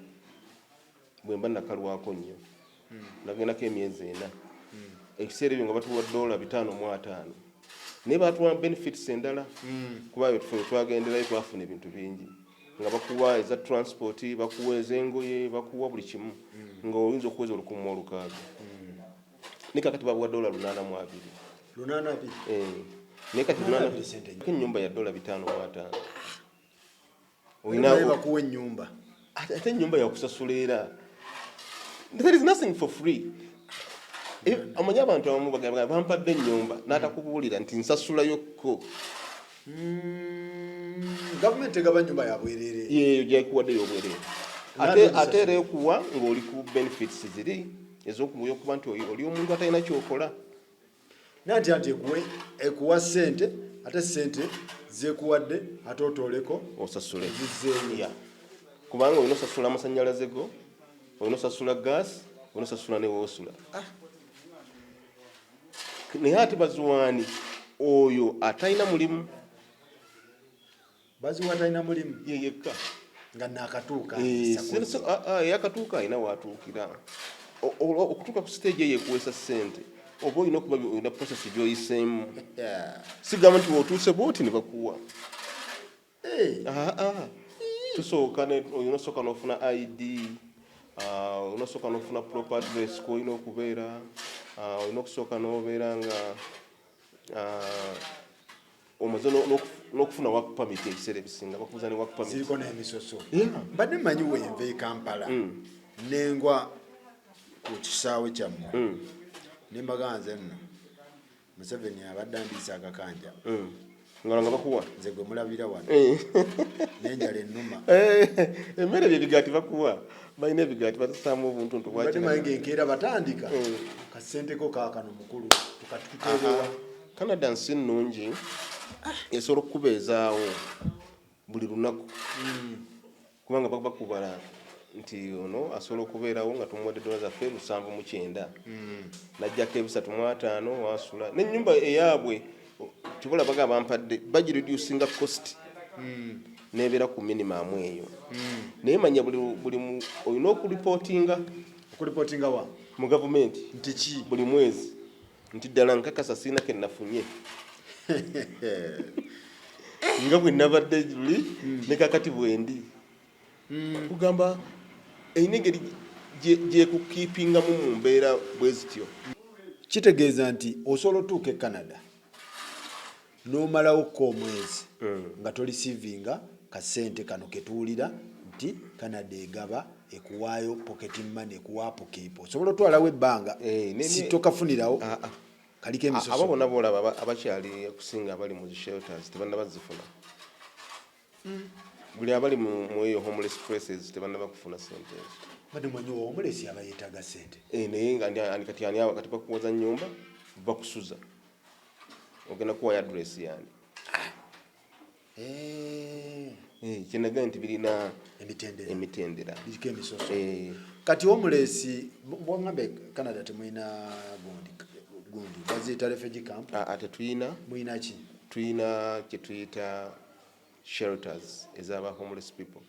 A: Bwe mba nakalwako nnyo, nagendako emyezi 4. Ekiseera ebyo nga batuwa dola 550, naye batuwa benefits endala, kuba ffe twagenderayo twafuna ebintu bingi, nga bakuwa eza transport, bakuwa ez'engoye, bakuwa buli kimu, nga oyinza okuweza 1600. Naye kakati babuwa dola 820.
B: 820.
A: Eh, naye kati
B: 820
A: 800
B: sente nnyo.
A: Ennyumba ya dola 550.
B: Naye
A: Olina
B: bakuwa ennyumba.
A: Ate ennyumba yakusasula, era there is nothing for free. Omanyi abantu abamu bagamba bampadde ennyumba, n'atakubuulira nti nsasulayokko.
B: Gavumenti tegaba nyumba ya bwerere.
A: Yeeyo gyekuwadde ey'obwereere. Ate ate era ekuwa ng'oli ku benefits ziri ez'okuba nti oli omuntu atalina kyokola.
B: Nanti anti ekuwa sente, ate sente zekuwadde ate otooleko
A: osasule.
B: Zizzeeyo.
A: Yeah. Kubanga olina osasula amasanyalaze go, olina osasula gas, olina osasula newoosula. Naye ate baziwaani oyo atalina mulimu?
B: Baziwa talina mulimu.
A: Ye yekka.
B: Nga nakatuuka.
A: Eyakatuuka alina watuukira. Okutuuka ku stage eyo ekuweesa ssente, oba olina okuba olina process gy'oyiseemu. Sigamba nti wotuuse bwoti ne bakuwa. Ah. Tusooka olina osooka n'ofuna ID, olina osooka n'ofuna proper address kwolina okubeera, olina okusooka n'obeera nga omaze n'okufuna work permit. Ebiseera ebisinga bakubuuza ne work permit.
B: Ziriko n'emisoso.
A: Yeah.
B: Mbadde mmanyi wenva e Kampala, nengwa ku kisaawe kyammwe, ne mbaga nze nno Museveni abadde andiisa akakanja.
A: Nga bakuwa.
B: Nze gwe mulabira wano n'enjala ennuma.
A: Emmere byebigaati bakuwa, balina ebigaati batusaamu obuntuntu.
B: Mbadde manyi ng'enkeera batandika kasenteko kaakano mukulu tukatuteerewa.
A: Canada nsi nnungi, esobola okukubeezaawo buli lunaku, kubanga bakubala nti ono asobola okubeerawo nga tumuwadde dola zaffe 79, najjako 350 wasula n'ennyumba eyaabwe. Kibula baga bampadde bagireducinga cost nebeera ku minimum eyo. Naye manya buli olina okuripootinga.
B: Okuripootinga wa?
A: Mu gavumenti.
B: Nti ki?
A: Buli mwezi, nti ddala nkakasa siina ke nafunye nga bwe nabadde luli ne kakati bwendi. Kugamba erina engeri gyekukiipingamu mu mbeera bwe zityo.
B: Kitegeeza nti osobola otuuka e Canada n'omalawo ko omwezi nga toreceivinga kasente kano ketuwulira nti Canada egaba, ekuwaayo pocket money, ekuwa upkeep. Osobola otwalawo ebbanga si tokafunirawo.
A: Ah, ah.
B: Kaliko
A: Abo
B: emisoso.
A: Bonna boolaba abakyali okusinga abali mu zi shelters tebannaba zifuna. Buli abali mu eyo homeless places tebannaba kufuna sente ezo.
B: Badde mwanyi homeless aba yeetaaga sente.
A: Eh, naye nga ani kati ani awa? Kati bakuwoza nyumba, bakusuza, ogenda kuwayo address yani? Eh, kyenaga nti birina
B: emitendera.
A: Emitendera.
B: Biriko emisoso.
A: Eh.
B: Kati homeless bwaŋŋambe Canada temulina gundi gundi baziyita refugee camp?
A: Ah, tetuyina.
B: Mulina ki?
A: Tuyina kyetuyita shelters ez'aba homeless people.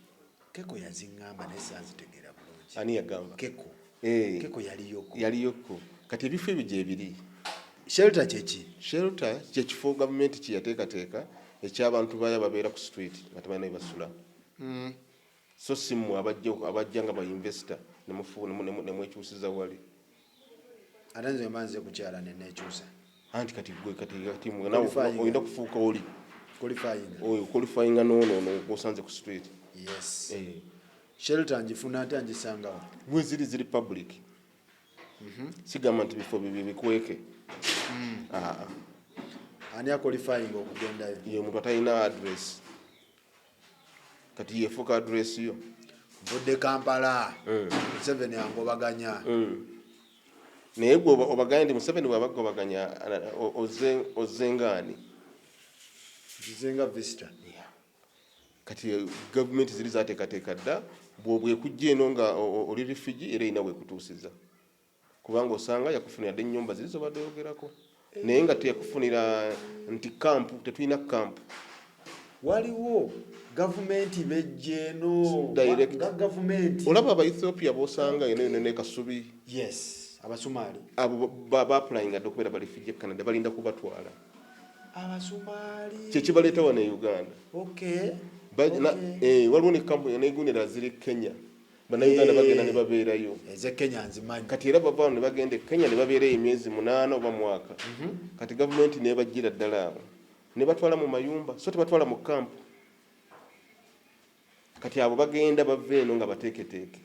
B: Keko yaziŋŋamba naye saazitegeera bulungi.
A: Ani yagamba?
B: Keko.
A: Eh.
B: Keko yaliyoko.
A: Yaliyoko. Kati ebifo ebyo gyebiri.
B: Shelter kyeki?
A: Shelter kyekifo gavumenti kyeyateekateeka ekyabantu bayo ababeera ku street nga tebalina bye basula. So si mmwe abajja nga bainvestor nemwekyusiza wali.
B: Ate nze mba nze kukyala neneekyusa.
A: Anti kati gwe kati mwe nawe
B: Qualifying.
A: olina kufuuka oli
B: Qualifying.
A: Oyo qualifyinga noono ono gwosanze ku street.
B: Yes.
A: Eh.
B: Shelter ngifuna ate ngisangawo?
A: Bwe ziri public. Sigamba nti bifo bibi bikweke. Ah, ah.
B: Ani aqualifying okugendayo?
A: Ye omuntu atalina address. Kati yefuuka address yo.
B: Nvudde Kampala, Museveni angobaganya.
A: Naye gwe obaganye nti Museveni bw'abagobaganya ozze ngaani?
B: Nzizenga visitor.
A: Kati gavumenti ziri zateekateeka dda bwekujja eno nga oli refugee, era erina bwekutuusiza, kubanga osanga yakufunira dda ennyumba ziri zobadde oyogerako, naye nga teyakufunira nti camp. Tetulina camp.
B: Waliwo gavumenti bejja eno
A: Direct.
B: nga gavumenti.
A: Olaba Abaethiopia bosanga eno yonna nekasubi.
B: Yes, Abasumaali.
A: Abo baapplyinga dda okubeera barefugee e Canada, balinda kubatwala.
B: Abasumaali.
A: Kyekibaleeta wano e Uganda. Waliwo ne kampuni negundira ziri Kenya, Bannayuganda bagenda ne babeerayo.
B: Eze Kenya nzimanyi.
A: Kati era bava wano ne bagenda e Kenya ne babeerayo emyezi 8 oba mwaka. Kati gavumenti nebajjira ddala awo ne batwala mu mayumba, so tebatwala mu kampu. Kati abo bagenda bava eno nga bateeketeeke.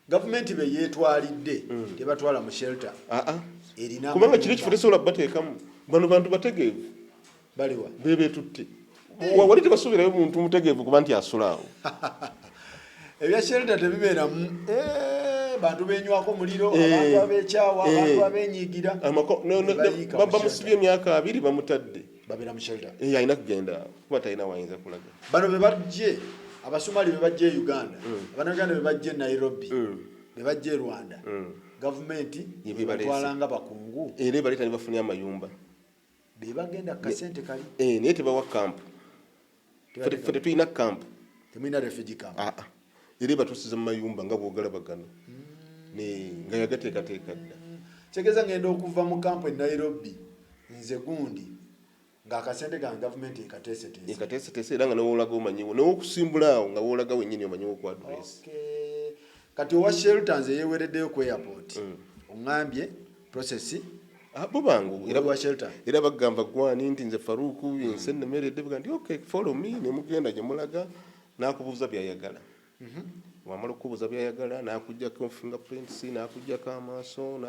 B: Gavumenti be yeetwalidde tebatwala mu shelter?
A: Aa.
B: Erina
A: Kubanga
B: amayumba.
A: Kiri ekifo tesobola kubateekamu. Bano bantu bategeevu.
B: Baliwa?
A: Bebetutte. Wali tebasuubirayo muntu mutegeevu kuba nti asula awo.
B: Ebya shelter tebibeeramu. Eh, bantu benywako muliro, abantu abekyawa, abantu abenyiigira. Nebayiika mu
A: Bamusibye emyaka 20, bamutadde.
B: Babeera mu shelter.
A: Eh, alina kugenda awo kuba talina wayinza kulaga.
B: Bano be bajje, Abasomali be bajje e Uganda, Abannayuganda be bajje e Nairobi, be bajje e Rwanda, gavumenti
A: Ye bebaleese.
B: batwalanga bakungu.
A: Era ebaleeta ne bafunye amayumba.
B: Be bagenda ku kasente kali.
A: Eh, naye tebawa kampu. Ffe tetulina kampu.
B: Temulina refugee camp?
A: Aa, era ebatuusiza mu mayumba nga bwogalaba gano. Nga yagateekateeka dda.
B: Kitegeeza ngenda okuva mu kampu e Nairobi nze gundi ng'akasente kange gavumenti ekateeseteese.
A: Ekateeseteese, era nga newolaga omanyiwo, newokusimbula awo nga wolaga wennyini omanyiwo ku address.
B: Okay. Kati owa shelter nze yeewereddeyo ku airport, oŋŋambye process.
A: Ah, bo bangu era.
B: Wa shelter.
A: Era bagamba gwani nti nze Faruku ensi ennemeredde, baga nti okay, follow me, nemugenda gye mulaga, n'akubuuza byayagala. Wamala okukubuuza byayagala, n'akuggyako fingerprints, n'akuggyako amaaso,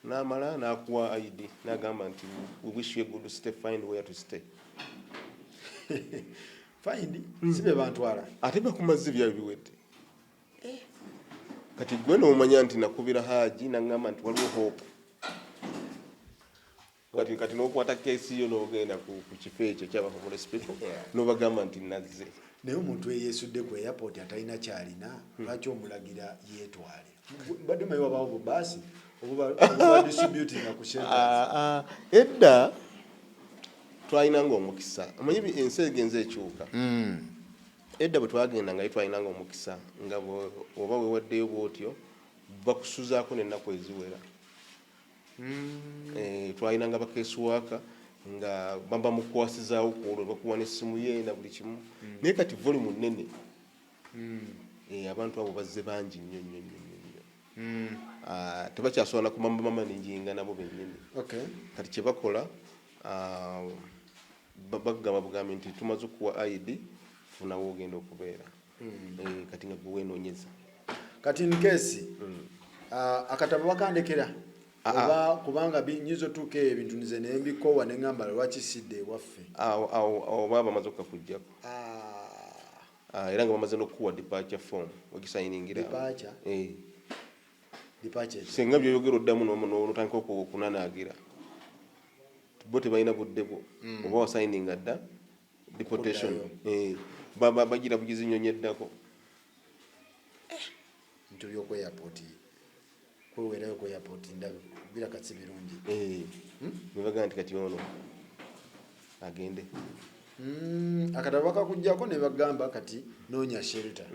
A: n'amala n'akuwa ID, n'agamba nti we wish you a good stay, find where to stay.
B: Find si be bantwala?
A: Ate bakumaze, byayo biwedde. Kati gwe nomanya nti nakubira Haji naŋŋamba nti waliwo hope. Kati nokwata case yo n'ogenda ku kifo ekyo kyaba homeless people, n'obagamba nti nazze.
B: Naye omuntu eyeesudde ku airport atalina kyalina, lwaki omulagira yeetwale? Mbadde manyi wabawo bubaasi obuba distributinga ku shelters.
A: Ah, ah, edda twalinanga omukisa. Omanyi ensi egenza ekyuka. Edda bwe twagenda nga ye twalinanga omukisa nga oba wewaddeyo bwotyo bakusuzaako n'ennaku eziwera. Eh, twalinanga bacaseworker nga bamba mukwasizaawo ku olwo, bakuwa n'essimu ye na buli kimu. Naye kati volume nnene. Eh, abantu abo bazze bangi nnyo nnyo nnyo nnyo nnyo. Tebakyasobola kumamamanaginga nabo bennyini. Kati kyebakola, bagamba bugambi nti tumaze okuwa ID, funawo ogenda okubeera. Kati nga gwe weenoonyeza.
B: Kati in case akatabo bakandekera oba kubanga nyinza otuuka eyo ebintu nze nembikowa neŋŋamba lwaki sidde ewaffe?
A: Awo baba bamaze okukakuggyako. Era nga bamaze n'okukuwa departure form ogisayiningira.
B: Departure?
A: Eh.
B: Departure etya?
A: Singa byoyogera oddamu n'otandika okunanaagira, bo tebalina budde bwo, oba wasayininga dda deportation.
B: Okuddayo.
A: Eh, bagira bugizi nnyonyi eddako.
B: Bintu by'oku airport, kweweerayo ku airport ndabe biraka si birungi.
A: Eh, ne bagamba nti kati ono agende.
B: Akatabo bakakuggyako ne bagamba kati noonya shelter.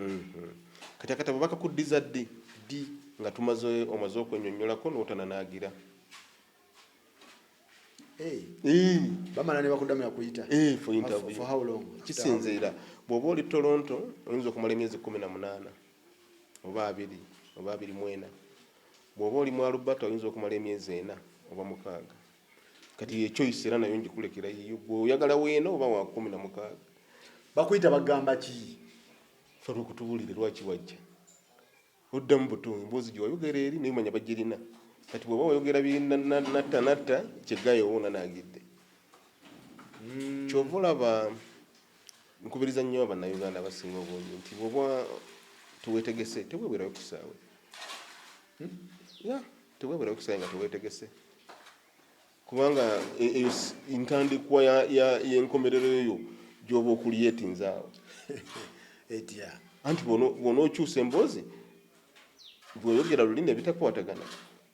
A: Kati akatabo bakakuddiza ddi?
B: Ddi?
A: Nga tumaze, omaze okwennyonnyolako n'otananaagira.
B: Hey.
A: Eh.
B: Bamala ne bakuddamu yakuyita.
A: Eh, for interview.
B: For how long?
A: Kisinziira bw'oba oli Toronto oyinza okumala emyezi 18 oba 20 oba 24. Bw'oba oli mu Alberta oyinza okumala emyezi 4 oba 6. Kati echoice era nayo ngikulekera yiyo, gwe oyagala weena oba wa 16.
B: Bakuyita bagamba ki?
A: Fe lwokutubuulire lwaki wajja, oddamu buto emboozi gye wayogera eri naye manya bagirina. Kati bw'oba wayogera biri natta natta kyeggayo oba onanaagidde. Kyova olaba nkubiriza nnyo Abannayuganda abasinga obungi nti bw'oba teweetegese teweebwerayo kusaawe ya teweebwerayo kusaawe nga teweetegese, kubanga eyo ntandikwa y'enkomerero yo gy'oba okulyetinza awo.
B: Etya?
A: Anti bw'onookyusa emboozi bw'oyogera lulimi ebitakwatagana,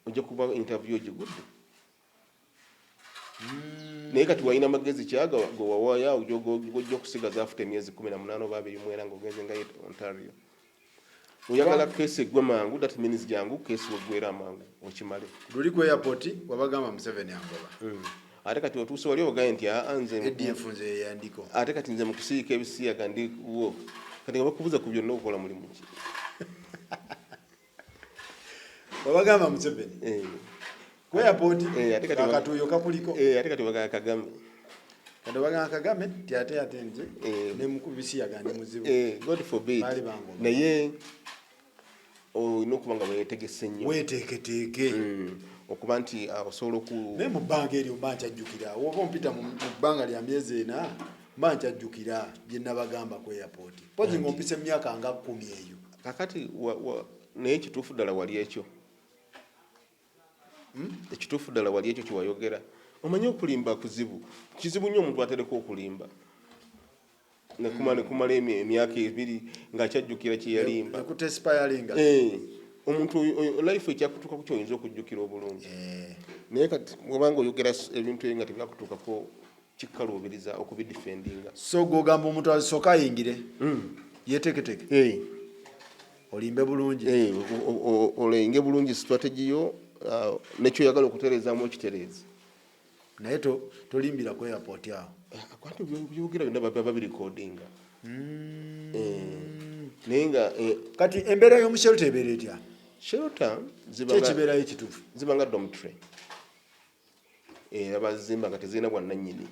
A: ojja kuba interview ogigudde. Naye kati walina magezi kyaga gwe wawaayo awo gojja okusigaza afuta emyezi 18 oba 24 ng'ogenze nga Ontario. Oyagala case eggwe mangu, that means jangu case weggwera amangu okimale.
B: Luli ku airport wabagamba Museveni angoba.
A: Ate kati otuuse wali ogaye nti aa nze
B: ADF nze yandiko.
A: Ate kati nze mu kusiika ebisiyaga ndi wo. Kati nga bakubuza ku byonna okola mulimu ki?
B: Wabagamba Museveni.
A: Eh.
B: Ku airport
A: Eh, ate kati
B: akatuuyo kakuliko.
A: Eh, ate kati bagamba Kagame.
B: Kati bagamba Kagame ti ate nze ne mukubisiyaga ndi muzibu.
A: Eh, God forbid.
B: Baali bangoba.
A: Naye olina okuba nga weetegese nnyo.
B: Weeteeketeeke.
A: Okuba nti osobola oku
B: Naye mu bbanga eryo mba nkyajjukira, oba ompita mu bbanga lya myezi 4 mba nkyajjukira bye nabagamba ku airport. Mpozi ng'ompisa emyaka nga 10 eyo.
A: Kakati naye ekituufu ddala wali ekyo. Ekituufu ddala wali ekyo kyewayogera. Omanyi okulimba kuzibu, kizibu nnyo omuntu atereka okulimba nekumala emyaka 2 ng'akyajjukira kye yalimba.
B: Nekutesipayalinga.
A: Eh, omuntu life ekyakutuukako kyoyinza okujjukira obulungi. Naye kati bwobanga oyogera ebintu ebyo nga tebyakutuukako, kikaluubiriza okubidefendinga.
B: So gwogamba omuntu asooka ayingire yeteeketeeke, olimbe bulungi.
A: Eh, olenge bulungi strategy yo, nekyoyagala okutereezaamu okitereeze.
B: Naye tolimbira ku airport awo.
A: Anti byogera byonna baba babirekodinga. Naye nga
B: Kati embeera y'omu shelter ebeera etya?
A: Shelter
B: Kyekibeerayo ekituufu?
A: Ziba nga dormitory, era bazimba nga tezirina bwannannyini.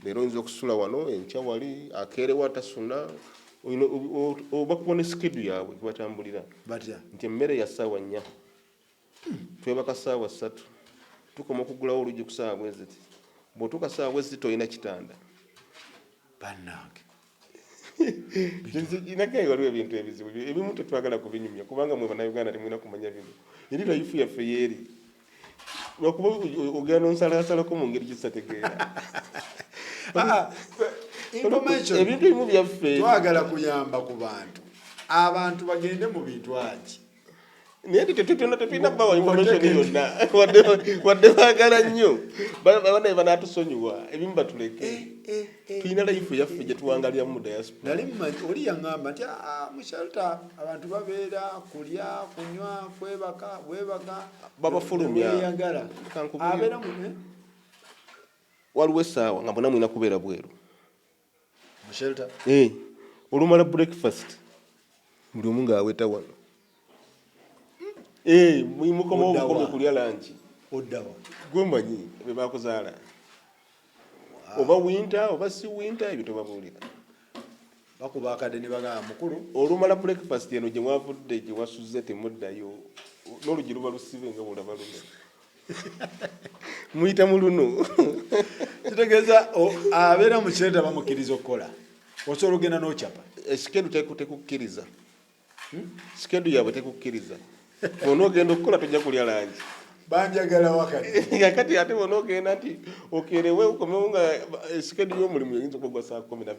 A: Leero oyinza okusula wano, enkya wali, akeerewa tasuna. Bakuwa ne schedule yaabwe kwebatambulira.
B: Batya?
A: Nti emmere ya ssaawa 4, twebaka ssaawa 3, tukoma okugulawo oluggi ku ssaawa bwe ziti. Bw'otuuka ssaawa bwe ziti tolina kitanda.
B: Bannange!
A: Nagaye waliwo ebintu ebizibu ebimu tetwagala kubinyumya kubanga mwe Bannayuganda temulina kumanya bino. Eri life yaffe yeeri, lwakuba ogenda nonsalasalako mu ngeri gyesategeera.
B: Information.
A: Ebintu ebimu byaffe.
B: Twagala kuyamba ku bantu, abantu bagende mu bintu aki.
A: Naye tetulina bawa information yonna, wadde baagala nnyo. Banaye banatusonyiwa, ebimu batuleke. Tulina life yaffe gye tuwangaliramu mu diaspora.
B: Nali mmanyi oli yaŋŋamba nti, "Ah, mu shelter abantu babeera kulya, kunywa, kwebaka bwebaka."
A: Babafulumya.
B: Weyagala.
A: Kankubuulire.
B: Abeera mu eh?
A: Waliwo essaawa nga mwena mulina kubeera bweru.
B: Mu shelter?
A: Eh, olumala breakfast buli omu ng'aweta wano. Eh, mukomawo
B: Oddawa.
A: Bukomi kulya lunch.
B: Oddawa?
A: Gwemanyi be bakuzaala, oba winter oba si winter, ebyo tobabuulira.
B: Bakuba akadde ne bagamba, mukulu.
A: Olumala breakfast eno gye mwavudde, gye wasuze, temuddayo, n'oluggi luba lusibe nga bwolaba luno, muyita mu luno.
B: Kitegeeza abeera mu shelter bamukkiriza okukola, osobola ogenda n'okyapa?
A: Schedule tekukkiriza, schedule yaabwe tekukkiriza. Bwona ogenda okukola, tojja kulya lunch.
B: Banjagala wakati.
A: Kakati ate bwona ogenda nti okerewe okomewo, nga schedule y'omulimu eyinza okugwa saa 12.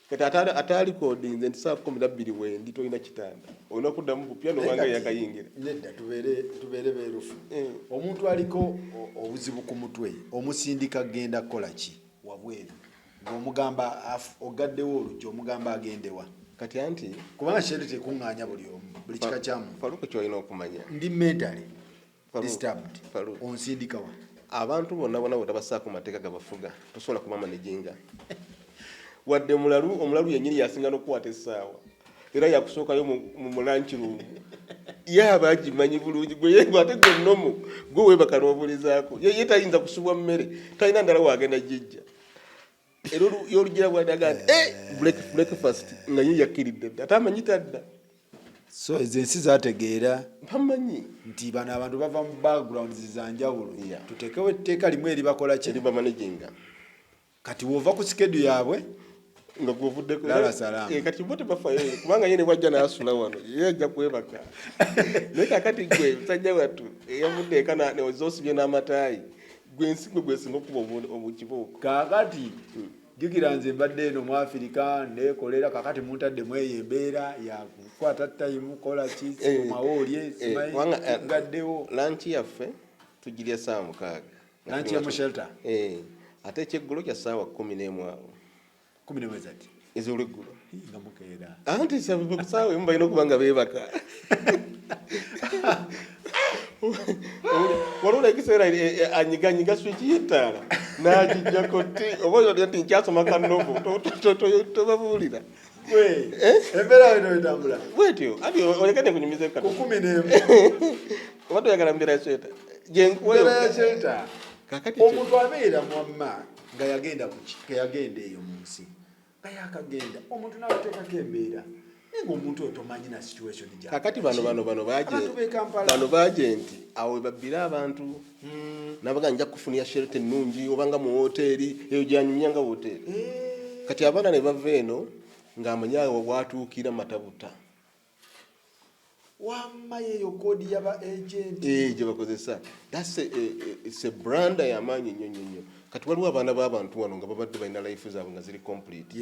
A: Kati ate alikodinze nti saa 12 wendi, tolina kitanda, olina kuddamu bupya nobanga yakayingira.
B: Nedda, tubeere beerufu. Omuntu aliko obuzibu ku mutwe, omusindika genda kukola ki wabweru ng'omugamba ogaddewo oluggi, omugamba agendewa?
A: Kati anti
B: Kubanga shelter tekuŋŋaanya buli omu, buli kika kya muntu.
A: Faluku, kyolina okumanya,
B: Ndi mentally
A: Farouk,
B: disturbed.
A: Farouk.
B: Onsindikawa?
A: Abantu bonna bonna bwetabasaako mateeka gabafuga, tosobola kubamanaginga. Wadde mulalu, omulalu yennyini yasinga n'okukwata essaawa, era yakusookayo mu lunch room, ye aba agimanyi bulungi. Gwe ate gwe nomo gwe weebaka n'obulizaako, ye tayinza kusubwa mmere, talina ndala wagenda gijja. Era yolugira bwadaga nti, "Eh, breakfast," nga ye yakkiridde dda, ate amanyi tadda.
B: So ezo ensi zategeera
A: Bamanyi
B: nti bano abantu bava mu backgrounds za njawulo. Tuteekewo etteeka limu eribakola ki?
A: Eribamanaginga.
B: Kati wova ku schedule yaabwe,
A: nga gwovuddeko.
B: Lala salama.
A: Eh, kati bo tebafayo, kubanga ye ne bwajja n'asula wano, ye ajja kwebaka. Naye kakati gwe musajja wattu eyavudde eka neozosibye n'amataayi, gwe ensi gwe gwesinga okuba obukibuuko.
B: Kaakati jjukira, nze mbadde eno mu Afirika neekolera, kakati muntaddemu eyo embeera yakukwata time, kola ki, sikomawo olye, simanyi
A: Kubanga,
B: gaddewo.
A: Lunch yaffe tugirya saawa 6.
B: Lunch ya mu shelter?
A: Eh, ate ekyeggulo kya saawa 11 awo.
B: 11 zati?
A: Ez'olweggulo.
B: Nga mukeera.
A: Anti saawa 1 balina okuba nga beebaka. Waliwo ekiseera anyiganyiga switch y'ettaala n'agijjako ti oba olya nti nkyasoma ka novel, tobabuulira.
B: Gwe embeera yo etambula.
A: Bwetyo anti oleke nekunyumiza.
B: Ku
A: Katono.
B: 11.
A: Oba toyagala mbeera ya shelter gyenkuwa?
B: Embeera ya shelter.
A: Kakati
B: Omuntu abeera mwamma nga yagenda nga yagenda eyo mu nsi, nga yakagenda, omuntu n'abateekako embeera, naye ngaomuntu oyo tomanyi na situation gy'akola.
A: Kakati bano baje
B: Abantu b'e Kampala.
A: Bano bagenti awo we babbira abantu, nabaga nja kufunira shelter ennungi obanga mu woteeri eyo gyanyumya nga woteeri. Kati abaana ne bava eno ng'amanyi awo watuukira matabuta.
B: Wamma yeeyo code yaba agent.
A: Eh, gye bakozesa. That's it's a brand y'amaanyi nnyo nnyo nnyo. Kati waliwo abaana b'abantu wano nga babadde balina life zaabwe nga ziri complete,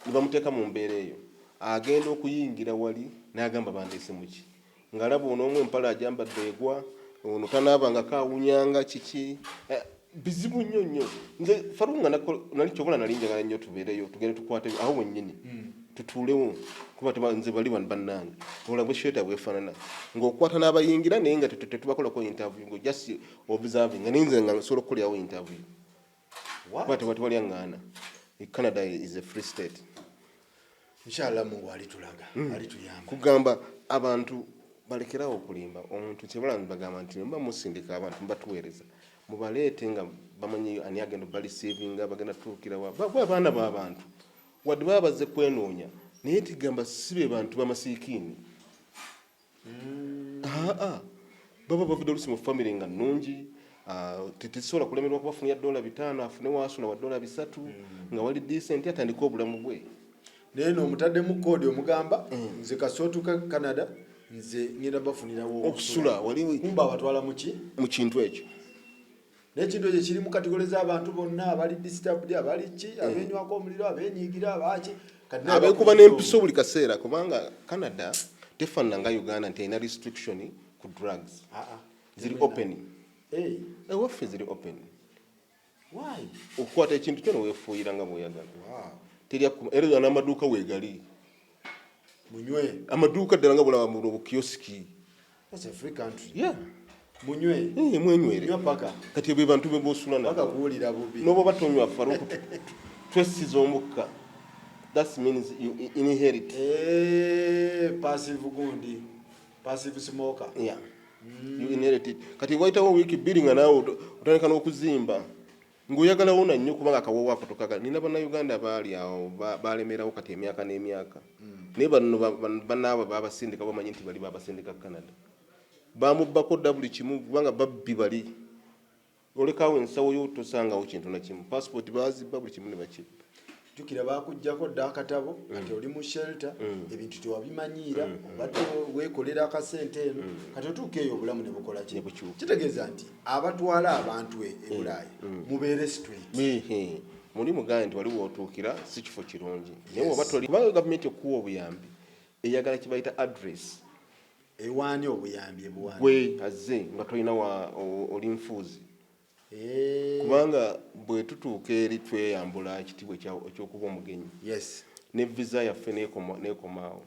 A: ne bamuteeka mu mbeera eyo, agenda okuyingira wali n'agamba, "Bandeese muki?" Ng'alaba ono omu empale ajambadde egwa, ono tanaabangako, awunyanga kiki. Eh, bizibu nnyo nnyo. Nze Farunga nali kyobola, nali njagala nnyo tubeereyo, tugende tukwate awo wennyini, tutuulewo, kuba nze bali wano bannange, olaba shelter bwefaanana, ng'okwata n'abayingira, naye nga tetubakolako interview, nga just observing, nga naye nze nga nsobola okukolerawo interview.
B: What?
A: Kuba tewali aŋŋaana. Canada is a free state.
B: Inshallah Mungu alitulaga, alituyamba.
A: Kugamba abantu balekerawo okulimba omuntu. Kyebala bagamba nti muba musindika abantu, mubatuweereza, mubaleete nga bamanyi ani agenda obareceivinga, bagenda tutuukirawa. Abaana b'abantu wadde baba bazze kwenoonya, naye tigamba si be bantu bamasiikiini. Aa, baba bavudde olusi mu famire nga nnungi. Ah, tetusobola kulemerwa kubafunira $5 afune waasula wa $3 nga wali decent, atandike obulamu bwe.
B: Naye noomutaddemu code, omugamba, "Nze kasootuka Canada, nze ngenda bafunirawo
A: okusula wali."
B: Kumba abatwala muki?
A: Mu kintu ekyo.
B: N'ekintu ekyo kiri mu category z'abantu bonna abali disturbed, abali ki, abenywako omuliro, abenyiigira, abaki. Kati naye
A: Abeekuba n'empiso buli kaseera, kubanga Canada tefaanana nga Uganda nti erina restriction ku drugs.
B: Ah, ah.
A: Ziri open.
B: Eh,
A: Ewaffe ziri open.
B: Why?
A: Okukwata ekintu kyo neweefuuyira nga bw'oyagala.
B: Wow.
A: Era n'amaduuka weegali.
B: Munywe.
A: Amaduuka ddala nga bulaba mu bukiyosiki.
B: That's a free country.
A: Yeah.
B: Munywe.
A: Eh, mwenywere.
B: Nywa paka.
A: Kati ebyo bantu be bosula
B: paka
A: nabo.
B: Kuwulira bubi.
A: N'oba tonywa, Faruku, twesiza omukka. That means you inherit.
B: Eh, passive gundi. Passive smoker.
A: Yeah. You inherit it. Kati wayitawo wiiki 2 nga naawe otandika n'okuzimba ng'oyagala wona nnyo kubanga akawoowo ako tokagala. Nina Bannayuganda baali awo balemerawo kati emyaka n'emyaka, naye bano bannaabwe babasindika, bamanyi nti bali babasindika Canada, bamubbako dda buli kimu kubanga babbi bali. Olekawo ensawo yo tosangawo kintu na kimu, passport bazibba, buli kimu ne bakibba.
B: Jjukira baakuggyako dda akatabo, kati oli mu shelter, ebintu tewabimanyiira, obadde weekolera akasente eno, kati otuuka eyo obulamu ne bukola ki?
A: Ne bukyuka.
B: Kitegeeza nti abatwala abantu e Bulaaya mubeere straight.
A: Ehe, muli mugambe nti waliwo otuukira si kifo kirungi, naye oba toli, kubanga gavumenti okuwa obuyambi eyagala kye bayita address.
B: Ewaani obuyambi ebuwaani?
A: Gwe azze nga tolina oli nfuuzi. Kubanga bwe tutuuka eri tweyambula ekitiibwa ekyokuba omugenyi. Ne visa yaffe neekomaawo.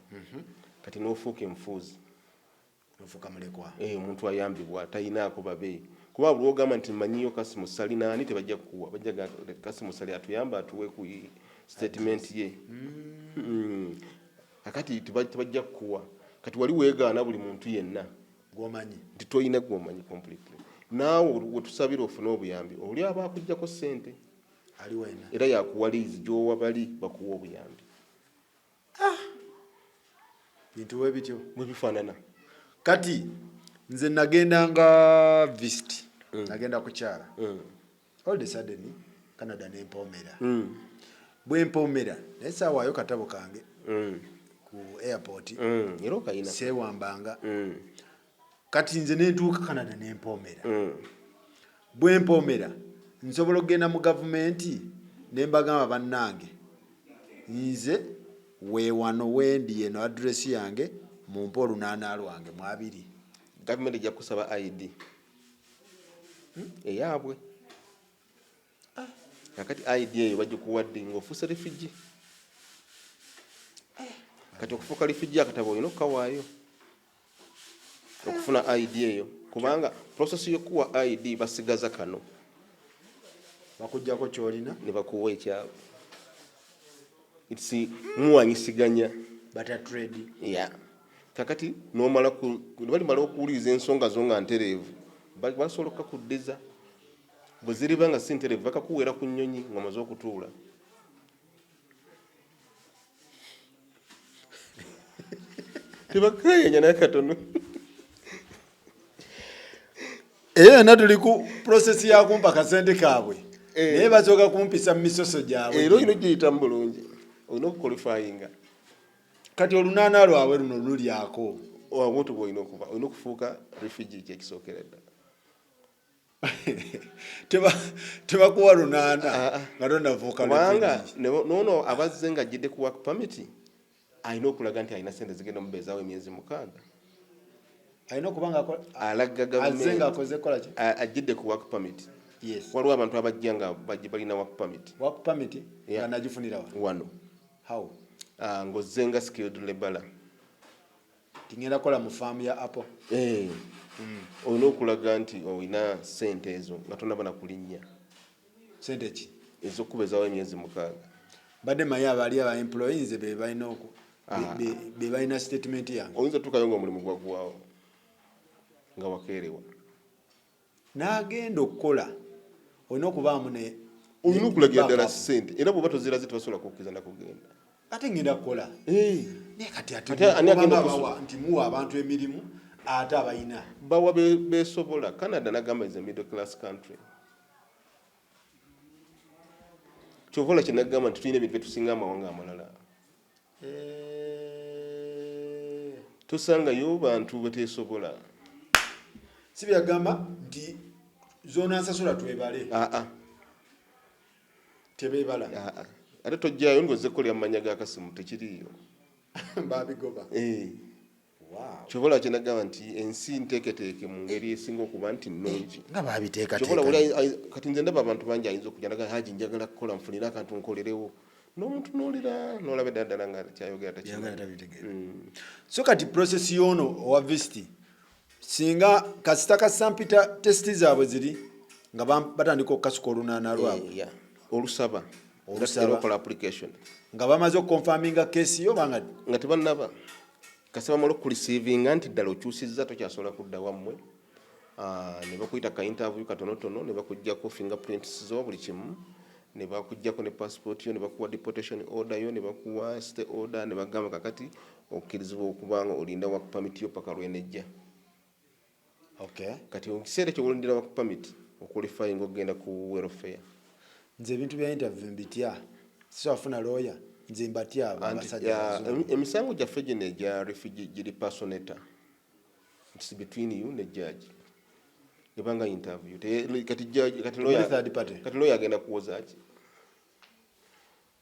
A: Kati n'ofuuka enfuuzi.
B: N'ofuuka mulekwa.
A: Omuntu ayambibwa talinaako babe. Kuba buli lw'ogamba nti mmanyiyo Kasimu Ssali naani, tebajja kukuwa. Bajja gamba Kasimu Ssali atuyambe atuwe ku statement ye. Kakati tebajja kukuwa. Kati wali weegaana buli muntu yenna.
B: Gw'omanyi.
A: Nti tolina gw'omanyi completely. Naawe wetusabira ofune obuyambi, oli aba akuggyako ssente.
B: Ali wena.
A: Era yakuwa liizi gy'owa bali bakuwa obuyambi.
B: Bintu we bityo.
A: Bwe bifaanana.
B: Kati nze nagenda nga visit. Nagenda kukyala. All of a sudden Canada nempoomera. Bwe mpoomera naye saawaayo katabo kange ku airport.
A: Era okayina.
B: Seewambanga. Kati nze ne ntuuka Canada ne mpoomera. Bwe mpoomera nsobola okugenda mu gavumenti ne mbagamba bannange nze weewano wendi eno address yange mumpe olunaana lwange mu 20.
A: Gavumenti ejja kusaba ID eyaabwe. Kakati ID eyo bagikuwadde ng'ofuuse refugee. Kati okufuuka refugee akatabo olina okukawaayo okufuna ID eyo, kubanga process y'okuwa ID basigaza kano.
B: Bakuggyako ky'olina
A: ne bakuwa ekyabwe. It's muwanyisiganya.
B: Barter trade.
A: Yeah. Kakati n'omala balimala okuwuliriza ensonga zo nga ntereevu, basobola okukakuddiza. Bwe ziriba nga si ntereevu bakakuweera ku nnyonyi ng'omaze okutuula. Tebakkaayanya n'akatono.
B: Eyo yonna tuli ku process ya kumpa kasente kaabwe. Naye basooka kumpisa mu misoso gyabwe.
A: Era olina ogiyitamu bulungi, olina okuqualifyinga.
B: Kati olunaana lwabwe luno lulyako.
A: Obuntu bw'olina okuba, olina okufuuka refugee kyekisookera ddala.
B: Tebakuwa lunaana nga tonnafuuka
A: Kubanga
B: refugee.
A: Noono abazze nga ajjidde ku work permit alina okulaga nti alina ssente zigenda omubeezaawo emyezi 6.
B: Alina okuba nga
A: alaga
B: azze
A: gavumenti.
B: Ng'akoze kukola ki?
A: Ajjidde ku work permit. Waliwo abantu abajja nga balina work permit.
B: Work permit
A: Yeah.
B: nga nagifunira wano?
A: Wano.
B: How?
A: Ng'ozze nga skilled laborer.
B: Tingenda kukola mu faamu ya Apple.
A: Olina okulaga nti olina ssente ezo nga tonnaba na kulinnya.
B: Ssente ki?
A: Ez'okubeezaawo emyezi 6.
B: Mbadde mmanyi abaali aba employees be balina oku, be balina statement yange.
A: Oyinza otuukayo ng'omulimu gwaggwawo nga wakeerewa.
B: N'agenda okukola olina okubaamu ne
A: Olina okulagira ddala
B: backup.
A: ssente, era bw'oba toziraze tebasobola kukkiriza na kugenda.
B: Ate ngenda kukola. Naye kati ate
A: Ate ani agenda
B: kubanga bawa nti muwa abantu emirimu ate abalina.
A: Bawa beesobola. Canada nagamba is a middle class country. Kyova olaba kye nagamba nti tulina ebintu bye tusinga amawanga amalala. Tosangayo bantu bateesobola.
B: Si byagamba nti z'onansasula twebale. Tebeebala.
A: Ate tojjayo ng'ozze kukolera mu mannya ga Kasimu, tekiriiyo.
B: Babigoba. Wow.
A: Kyova olaba kye nagamba nti ensi nteeketeeke mu ngeri esinga okuba nti nnungi.
B: Nga babiteekateeka.
A: Kyova olaba kati nze ndaba abantu bangi ayinza okujja naga Haji njagala kukola nfunire akantu nkolerewo. N'omuntu n'olira n'olaba eddala ddala nga kyayogera takimanyi.
B: Yagala tabitegeera. So kati process y'ono owa visit singa kasita kasampita test zaabwe ziri nga batandika okukasuka olunaana lwabwe.
A: Yeah. Olusaba.
B: Olusaba.
A: Era okola application.
B: Nga bamaze okuconfirminga case yo banga
A: nga tebannaba. Kasita bamala okukureceivinga nti ddala okyusizza, tokyasobola kudda wammwe, ne bakuyita ka interview katonotono, ne bakuggyako fingerprints zo, buli kimu, ne bakuggyako ne passport yo, ne bakuwa deportation order yo, ne bakuwa stay order, ne bagamba kakati okkirizibwa okuba nga olinda work permit yo paka lwenejja. Kati mu kiseera ekyo wolindira work permit, oqualifying okugenda ku welfare.
B: Nze ebintu bya interview mbitya, sisobola lawyer, nze mbatya abo
A: Anti,
B: abasajja abazungu.
A: Emisango gyaffe gino egya refugee giri personal, it's between you ne judge, ebanga interview. Kati judge, kati
B: Temuli
A: lawyer,
B: third party.
A: Kati lawyer agenda kuwoza ki?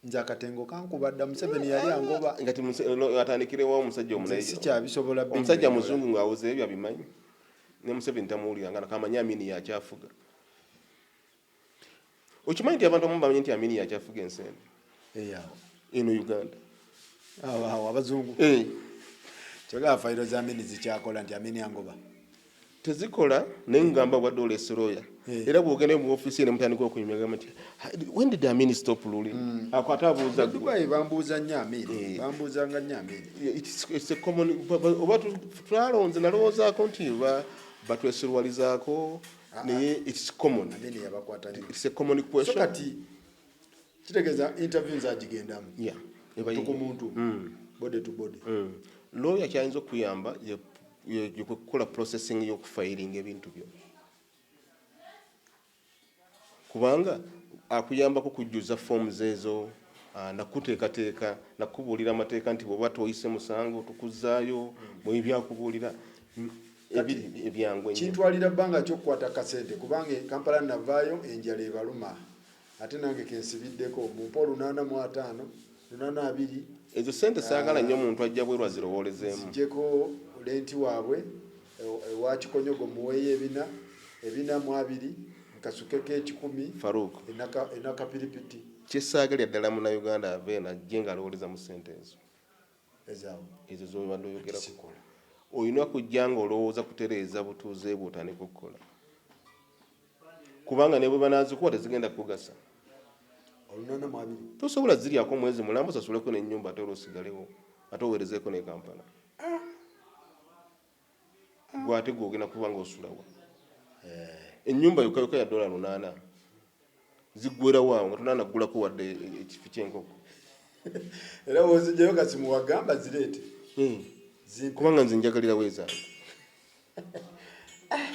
B: Nze akatengo kankuba dda, Museveni yali angoba.
A: Kati atandikirewo omusajja
B: Nze
A: omunayi
B: sikyabisobola
A: omusajja
B: binyonnyola.
A: Muzungu ng'awoza ebyo abimanyi, ne Museveni tamuwulira nga kamanyi Amini yakyafuga. Okimanyi nti abantu abamu bamanyi nti Amini yakyafuga ensi eno?
B: Eyawo.
A: Eno Uganda.
B: Awo awo abazungu.
A: Eh.
B: Kyogaba fayiro za Amini zikyakola nti Amini angoba?
A: Tezikola, naye ngamba bwadde oleese lawyer, era bw'ogenda mu ofiisi ye ne mutandika okunyumya, gamba nti, "When did Amini stop ruling?" Ako ate abuuza ggwe.
B: Dubai bambuuza nnyo Amini, bambuuzanga nnyo Amini.
A: It's a common oba twalonze nalowoozaako nti oba batwesiruwalizaako, naye it's common.
B: Amini yabakwata nnyo.
A: It's a common
B: So
A: question.
B: kati kitegeeza interview nze agigendamu?
A: Yeah, eba
B: Muntu ku
A: yiyo.
B: muntu, body to body.
A: Lawyer kyayinza okuyamba ye kwe kukola processing y'okufayiringa ebintu byo, kubanga akuyambako kujjuza forms ezo, nakuteekateeka, nakubuulira amateeka nti bw'oba toyise musango tukuzaayo mu ebyakubuulira ebiri ebyangu ennyo.
B: Kintwalira bbanga kyokukwata kasente, kubanga e Kampala navaayo enjala ebaluma, ate nange kensibiddeko mumpa 850, 820.
A: Ezo sente saagala nnyo omuntu ajja bweru azirowoolezeemu.
B: Zijjeko lenti waabwe ewa Kikonyogo, muweeyo ebina, 420, nkasukeko 100.
A: Farouk.
B: Enakapiripiti.
A: Kyesaagalira ddala Munnayuganda ava eno ajje ng'alowooleza mu ssente ezo.
B: Ezaawo?
A: Ezo z'obadde oyogerako.
B: Sikola.
A: Olina kujja ng'olowooza kutereeza butuuze bwe, otandika okukola, kubanga ne bwe banaazikuwa tezigenda kukugasa.
B: 820?
A: Tosobola ziryako omwezi mulamba, osasuleko n'ennyumba, ate olwo osigalewo, ate oweerezeeko ne Kampala. Gwe ate gwe ogenda kuba nga osulawa? Ennyumba yokka yokka ya $800, ziggwerawo awo nga tonanaggulako wadde ekifi ky'enkoko.
B: Era wozijjayo kasimu wagamba zireete. Zimpe.
A: Kubanga nze njagalirawo ezange,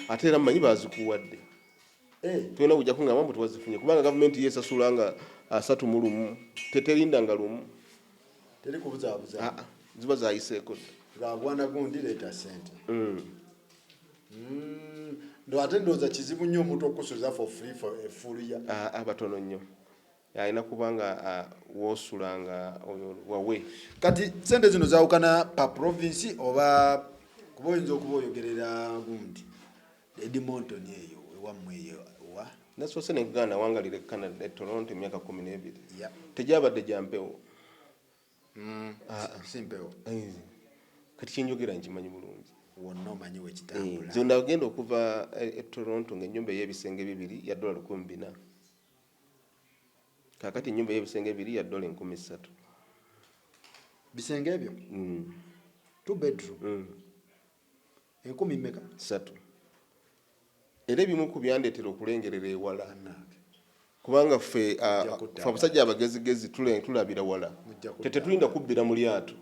A: ate era mmanyi bazikuwadde. Tolina kujja kuŋŋamba mbu tewazifunye, kubanga gavumenti yeesasula nga 31, teterinda nga lumu.
B: Teri kubuzaabuza.
A: Ah, ah, ziba zayiseeko dda.
B: Nga bwana gundi leeta sente. Ndo ate ndowooza kizibu nnyo omuntu okusuza for free for a full year.
A: Ah, ah, batono nnyo. Alina kuba nga woosula nga oyo wawe.
B: Kati sente zino zawukana pa province oba? Kuba oyinza okuba oyogerera gundi Edmonton eyo ewammwe eyo wa?
A: Nasoose nenkugamba nawangalira e Canada, e Toronto, emyaka 12. Tegyabadde gya mpewo.
B: Si mpewo.
A: Kati kyenjogera nkimanyi bulungi.
B: Wonna omanyi wekitambula.
A: Nze nagenda okuva e Toronto ng'ennyumba ey'ebisenge bibiri ya $1,400. Kaakati ennyumba ey'ebisenge bibiri ya $3,000.
B: Bisenge ebyo? Two bedroom?
A: Mm.
B: Enkumi mmeka?
A: Ssatu. Era ebimu ku byandeetera okulengerera ewala,
B: Bannange.
A: kubanga ffe
B: Mujja kudda.
A: Ffe abasajja abagezigezi tulabira wala.
B: Mujja kudda.
A: Tetulinda kubbira mu lyato.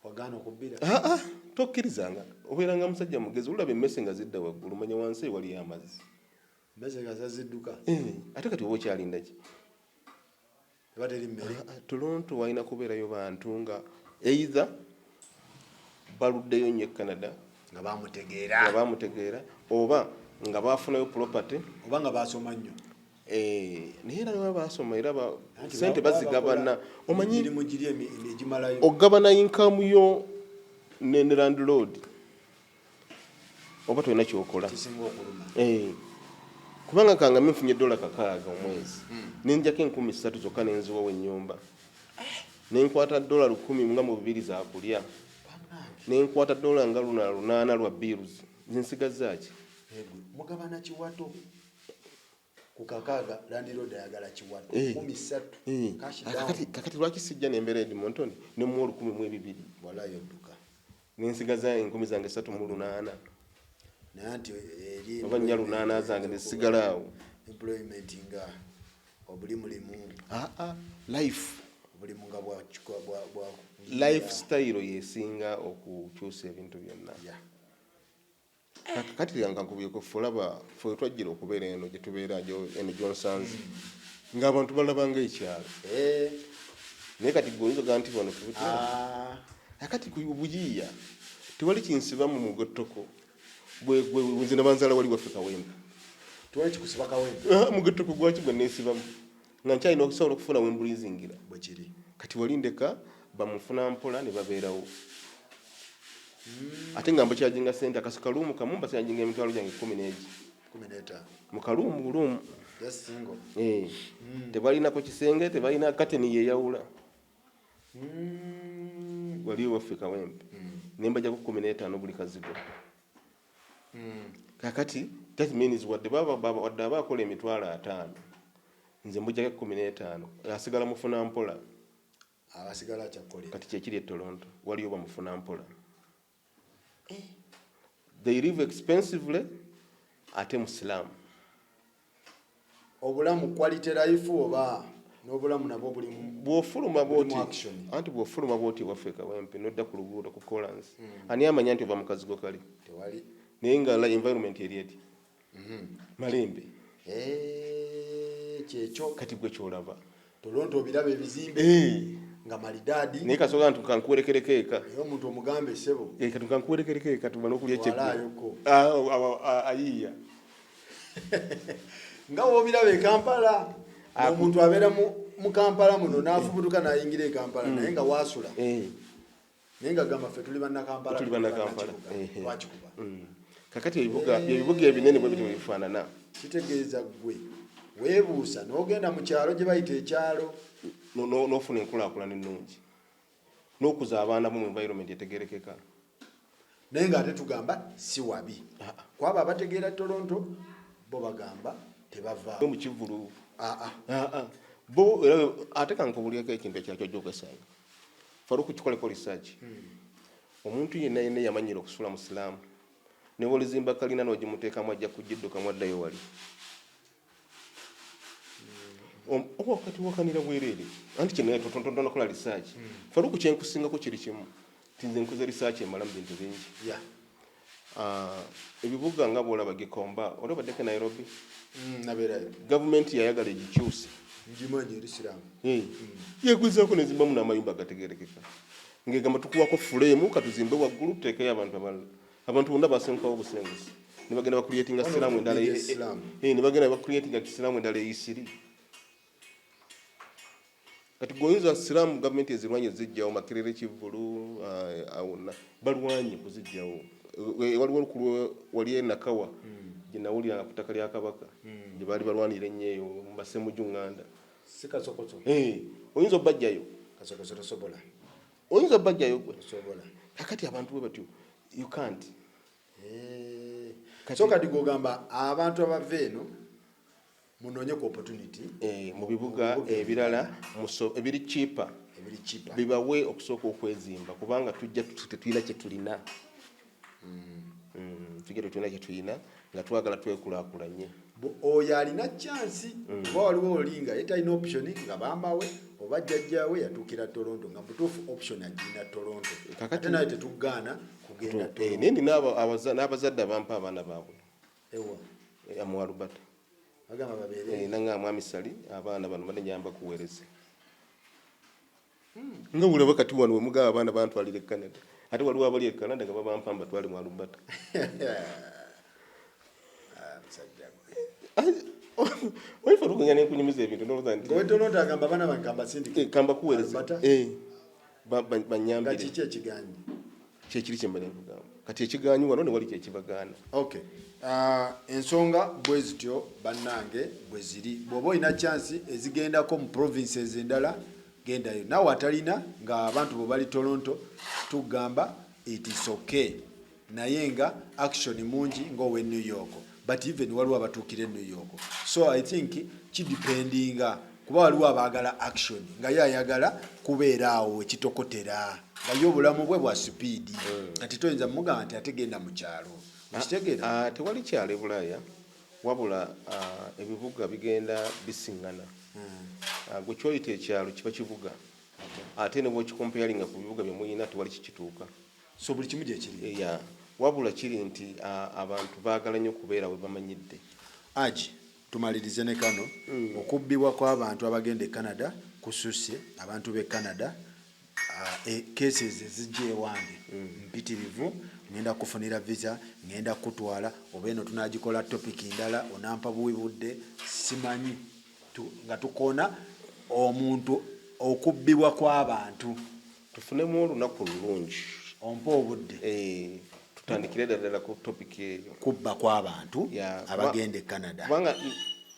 B: Wagaana okubbira?
A: Aa, tokkirizanga, obeeranga musajja mugezi, olaba emmese nga zidda waggulu, manya wansi ewaliyo amazzi.
B: Mmese nga zazidduka.
A: Ate kati oba okyalinda ki?
B: Eba teri mmere.
A: Ah, Toronto walina kubeerayo bantu nga either baluddeyo nnyo e Canada,
B: nga bamutegeera,
A: nga bamutegeera, oba nga bafunayo property,
B: oba nga basoma nnyo.
A: Naye era baba basoma era
B: Anti
A: sente bazigabana, omanyi.
B: Emirimu giri egimalayo.
A: Ogabana income yo ne landlord, oba tolina kyokola.
B: Kisinga okuluma.
A: Kubanga kangame nfunye $600 omwezi, nenjako 3,000 zokka nenziwawo ennyumba, nenkwata $1,000 nga mu bibiri zakulya, nenkwata dola nga 800 lwa bills, nzinsigaza ki?
B: Egwe mugabana kiwato. Ku 6 landlord ayagala kiwato. 13. Cash down.
A: Kakati lwaki sijja nembeera Edmonton nemuwa 1,002?
B: Walayo odduka.
A: Nensigaza enkumi zange 308.
B: Naye nti eri
A: Oba 48 zange nesigala awo.
B: Employment nga obulimulimu.
A: Aa, life.
B: Obulimu nga bwa bwa
A: Lifestyle yesinga okukyusa ebintu byonna. Kati nga nkubiyeko, ffe olaba ffe twajjira okubeera eno gye tubeera, eno gyonsanze, ng'abantu balaba ng'ekyalo. Naye kati gwe oyinza ogamba nti wano akati ku buyiiya tewali kinsiba mu mugottoko. Nze nabanzaala wali waffe Kawempe.
B: Tewali kikusiba Kawempe.
A: Ah, mugottoko gwaki gwe neesibamu nga nkyalina okusobola okufuna wembulizingira?
B: Bwe kiri.
A: Kati wali ndeka bamufuna mpola ne babeerawo, ate nga mbakyajinga sente akasu kaluumu kamu, mbakyajinga emitwalo gyange 10 n'egi.
B: 15.
A: Mu kaluumu buluumu.
B: Just single.
A: Eh. Tebalinako kisenge, tebalina kateni yeyawula. Wali ewaffe Kawempe nembajjako 15 buli kazigo. Kakati that means wadde wadde aba akola 50,000, nze mbujjako 15, asigala mufuna mpola.
B: Abasigala akyakolera.
A: Kati kyekiri e Toronto, waliyo bamufuna mpola. They live expensively ate musiraamu.
B: Obulamu quality life oba n'obulamu nabwo bulimu
A: Bw'ofuluma
B: bulimu
A: bwoti
B: action.
A: Anti bw'ofuluma bwoti ewaffe Kawempe nodda ku luguudo ku kolansi, ani amanya nti ova mu kazigo kali?
B: Tewali.
A: Naye nga la environment eri eti malembe.
B: Eh, kyekyo.
A: Kati gwe kyolaba.
B: Toronto obiraba ebizimbe nga malidaadi.
A: Naye kasooka nti kankuwerekereko eka.
B: Naye omuntu omugambe, "Ssebo."
A: Eh, kati kankuwerekereko eka tumale okulya ekyeggulo.
B: Walaayoko.
A: Ah, ah, ah, ayiiya.
B: Nga woobiraba e Kampala, omuntu abeera mu Kampala muno n'afubutuka n'ayingira e Kampala, naye nga waasula, naye nga gamba, "Ffe tuli bannakampala."
A: Tuli bannakampala.
B: Bannakibuga, twakikuba.
A: Kakati ebibuga ebinene bwe bityo bifaanana.
B: Kitegeeza ggwe weebuusa n'ogenda mu kyalo gye bayita ekyalo.
A: N'ofuna enkulaakulana ennungi n'okuza abaana bo mu environment etegerekeka.
B: Naye ng'ate tugamba si wabi kwabo abategeera Toronto, bo bagamba tebava.
A: Mu kivulu.
B: Aa.
A: Ah, ah. Bo era ate kankubulyeko ekintu ekirala kyojja okwesanga, Faruku, kikoleko research. Omuntu yenna yenna yamanyira okusula mu slum, ne bwolizimba kalina n'ogimuteekamu, ajja kugiddukamu addayo wali. Oba wakati wakanira bwereere anti kyenakola research. Faruku, kyenkusingako kiri kimu, ti nze nkoze research emala mu bintu bingi. Ah, ebibuga nga bwolaba Gikomba, olabaddeko Nairobi?
B: Nabeerayo.
A: Gavumenti yayagala egikyuse.
B: Ngimanyi eri slum.
A: Yegwizaako nezimbamu n'amayumba agategerekeka, ngegamba tukuwako fuleemu, katuzimbe waggulu tuteekeyo abantu abalala. Abantu bonna basengukawo obusengusi ne bagenda bacreatinga
B: One of
A: slum
B: the
A: endala.
B: Biggest slum.
A: Ne bagenda bacreatinga slum endala eyisiri. Kati gweoyinza slum gavumenti ezirwanye zijjawo Makerere, Kivulu, awonna balwanye kuzijjawo. Waliwo olukulu wali e Nakawa gye nawulira ku ttaka lya Kabaka gye baali balwanira ennyo eyo mu Basemuju Ŋŋanda.
B: Si Kasokoso?
A: Oyinza obbajjayo?
B: Kasokoso tosobola.
A: Oyinza obbajjayo gwe?
B: Tosobola.
A: Kakati abantu bwe batyo, you can't.
B: So kati gwogamba abantu abava eno munoonye ku opportunity
A: mu bibuga
B: mu bibuga
A: ebirala ebiri cheaper,
B: ebiri cheaper,
A: bibawe okusooka okwezimba, kubanga tujja tetulina kye tulina. Tujja tetulina kye tulina nga twagala twekulaakulanye.
B: Oyo alina chance, oba waliwo oli nga ye talina option, nga bambawe oba jjajjaawe yatuukira Toronto, nga mutuufu option agirina Toronto, ate naye tetugaana kugenda Toronto.
A: Naye nina n'abazadde abampa abaana baabwe.
B: Ewa?
A: Mu Alberta.
B: Agamba babeere.
A: Nanga mwami Sali, abaana bano bane nyamba kuweereza, nga bulaba kati wano wemugaba abaana bantwalira e Canada, ate waliwo abali e Canada nga babampa mbatwale mu Alberta.
B: Ah, musajja gwe.
A: Waife oluganya nenkunyumiza ebintu nolowooza nti
B: Owe Toronto agamba, "Abaana bange kambasindike
A: Kamba kuweereza."
B: Alberta. Nga
A: Banyambire.
B: Kiki ekiganye?
A: Kyekiri kyembadde nkugamba, kati ekiganyi wano ne wali kyekibagaana.
B: Okay. Ensonga bwe zityo, bannange, bwe ziri. Bw'oba olina chance ezigendako mu provinces endala, gendayo. Naawe atalina ng'abantu bwe bali Toronto, tugamba it is okay, naye nga action mungi ng'owe New York. But even waliwo abatuukira e New York. So I think kidependinga, kuba waliwo abaagala action, nga ye ayagala kubeera awo ekitokotera, nga ye obulamu bwe bwa speed. Ati toyinza mugamba nti ate genda mu kyalo, okitegeera?
A: Ah, tewali kyalo e Bulaaya, wabula ebibuga bigenda bisiŋŋana. Gwe kyoyita ekyalo kiba kibuga, ate ne bwokicomparinga ku bibuga bye muyina, tewali kikituuka.
B: So buli kimu gyekiri.
A: Yeah. Wabula kiri nti abantu baagala nnyo okubeera we bamanyidde.
B: Aji tumalirize ne kano. Okubbibwa kw'abantu abagenda e Canada kususse. Abantu b'e Canada, cases ezijja ewange mpitirivu. Ngenda kufunira visa, ngenda kutwala, oba eno tunagikola topic ndala, onampa buwi budde, simanyi. Nga tukoona omuntu okubbibwa kw'abantu.
A: Tufunemu olunaku olulungi.
B: Ompa obudde.
A: Eh, tutandikire ddala ku topic eyo.
B: Kubba kw'abantu abagenda e Canada.
A: Kubanga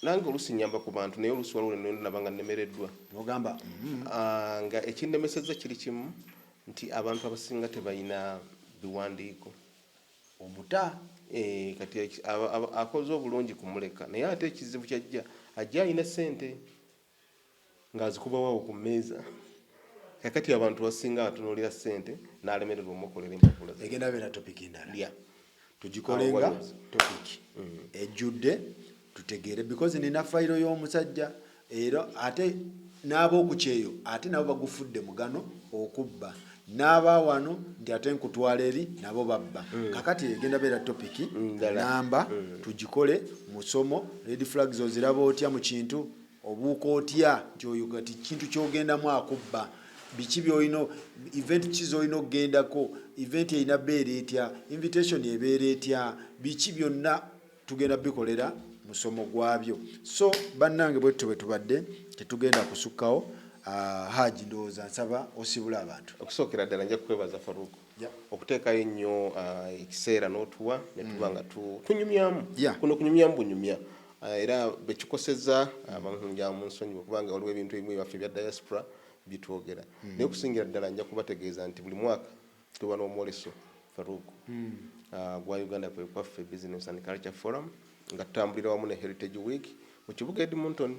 A: nange oluusi nyamba ku bantu, naye oluusi waliwo nendaba nga nnemereddwa.
B: Nogamba,
A: Ah, nga ekinnemesezza kiri kimu nti abantu abasinga tebalina biwandiiko.
B: Omuta.
A: Eh, kati akoze obulungi kumuleka, naye ate ekizibu kyajja ajja alina sente ng'azikubawawo ku mmeeza. Kakati abantu basinga atunuulira sente n'alemererwa omukolera empapula ze.
B: Egenda beera topic ndala. Tugikole
A: Awo
B: nga
A: waliwo.
B: Topic ejjudde, tutegeere, because nina fayiro y'omusajja era ate n'ab'okukyeyo, ate nabo bagufudde mugano okubba, n'aba wano nti ate nkutwala eri nabo babba. Kakati egenda beera topic
A: Ndala.
B: namba, tugikole musomo. Red flags oziraba otya mu kintu? Obuuka otya nti oyo kati kintu kyogendamu akubba? Biki byolina? Event ki zolina okugendako? Event erina beera etya? Invitation ebeera etya? Biki byonna tugenda bikolera musomo gwabyo. So bannange, bwetutyo bwe tubadde, tetugenda kusukkawo. Haji, ndowooza nsaba osibula abantu.
A: Okusookera ddala nja kukwebaza, Faruk, okuteekayo ennyo ekiseera n'otuwa ne tuba nga tunyumyamu. Kuno kunyumyamu bunyumya. Era bekikoseza abankunja mu nsonyiwe, kubanga waliwo ebintu ebimu ebyaffe ebya diaspora bitwogera. Naye okusingira ddala nja kubategeeza nti buli mwaka tuba n'omwoleso, Faruk, gwa Uganda Kwe Kwaffe Business and Culture Forum, nga tutambulira wamu ne Heritage Week mu kibuga Edmonton.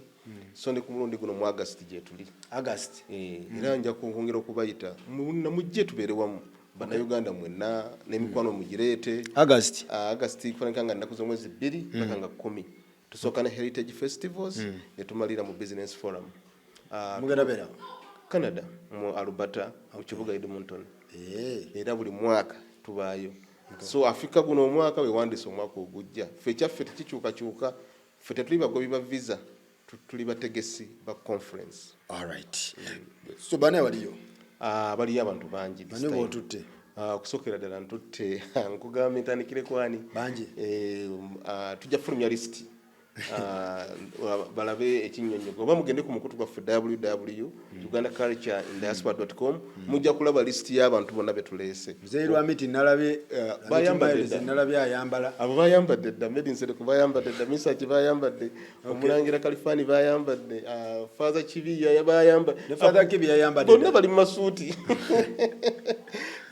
A: So ne ku mulundi guno mu August gyetuli.
B: August.
A: Eh, era nja kwongera okubayita namujje tubeere wamu, Bannayuganda mwenna, n'emikwano mugireete.
B: August.
A: August, kufanika nga nnaku z'omwezi 2 paka nga 10. Tusooka ne heritage festivals ne tumalira mu business forum.
B: Mugenda beerawo?
A: Canada, mu Alberta, mu kibuga Edmonton. Era buli mwaka tubaayo. So afika guno omwaka, wewandiise omwaka ogujja. Ffe ekyaffe tekikyukakyuka, ffe tetuli bagobi ba visa, tuli bategesi ba conference.
B: Alright, so bane waliyo?
A: Ah, baliyo abantu bangi this
B: Bane
A: time.
B: B'otutte?
A: Ah, okusookera ddala ntutte, nkugambye ntandikire kwani?
B: Bangi.
A: Eh, tujja kufulumya lisiti. Balabe ekinyonyogo oba mugende ku mukutu gwaffe www uganda culture in diaspora com, mujja kulaba lisiti y'abantu bonna betuleese.
B: Muzeeyi Lwamiti nalabye.
A: Bayambadde dda.
B: Nalabye ayambala.
A: Abo bayambadde dda, Medinsereko bayambadde dda, Misaki bayambadde, omulangira Kalifani bayambadde, Father Kibiya bayambadde.
B: Ne Father Kibi yayambadde
A: Bonna
B: dda.
A: bali mu masuuti.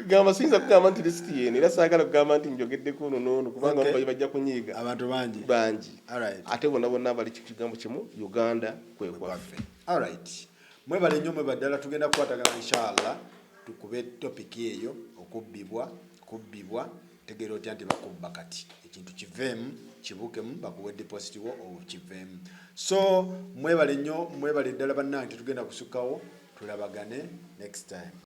A: Gamba siyinza kugamba nti lisiti yeno, era saagala kugamba nti njogeddeko ono noono, kubanga bajja kunyiiga.
B: Abantu bangi.
A: Bangi.
B: Alright.
A: Ate bonna bonna bali kigambo kimu, Uganda kwe kwaffe.
B: Alright, mwebale nnyo, mweba ddala. Tugenda kukwatagana inshallah, tukube topic eyo, okubbibwa. Kubbibwa tegeera otya nti bakubba? Kati ekintu kiveemu, kibukemu, bakuwe deposit wo okiveemu. So mwebale nnyo, mwebale ddala bannange, tetugenda kusukkawo. Tulabagane next time.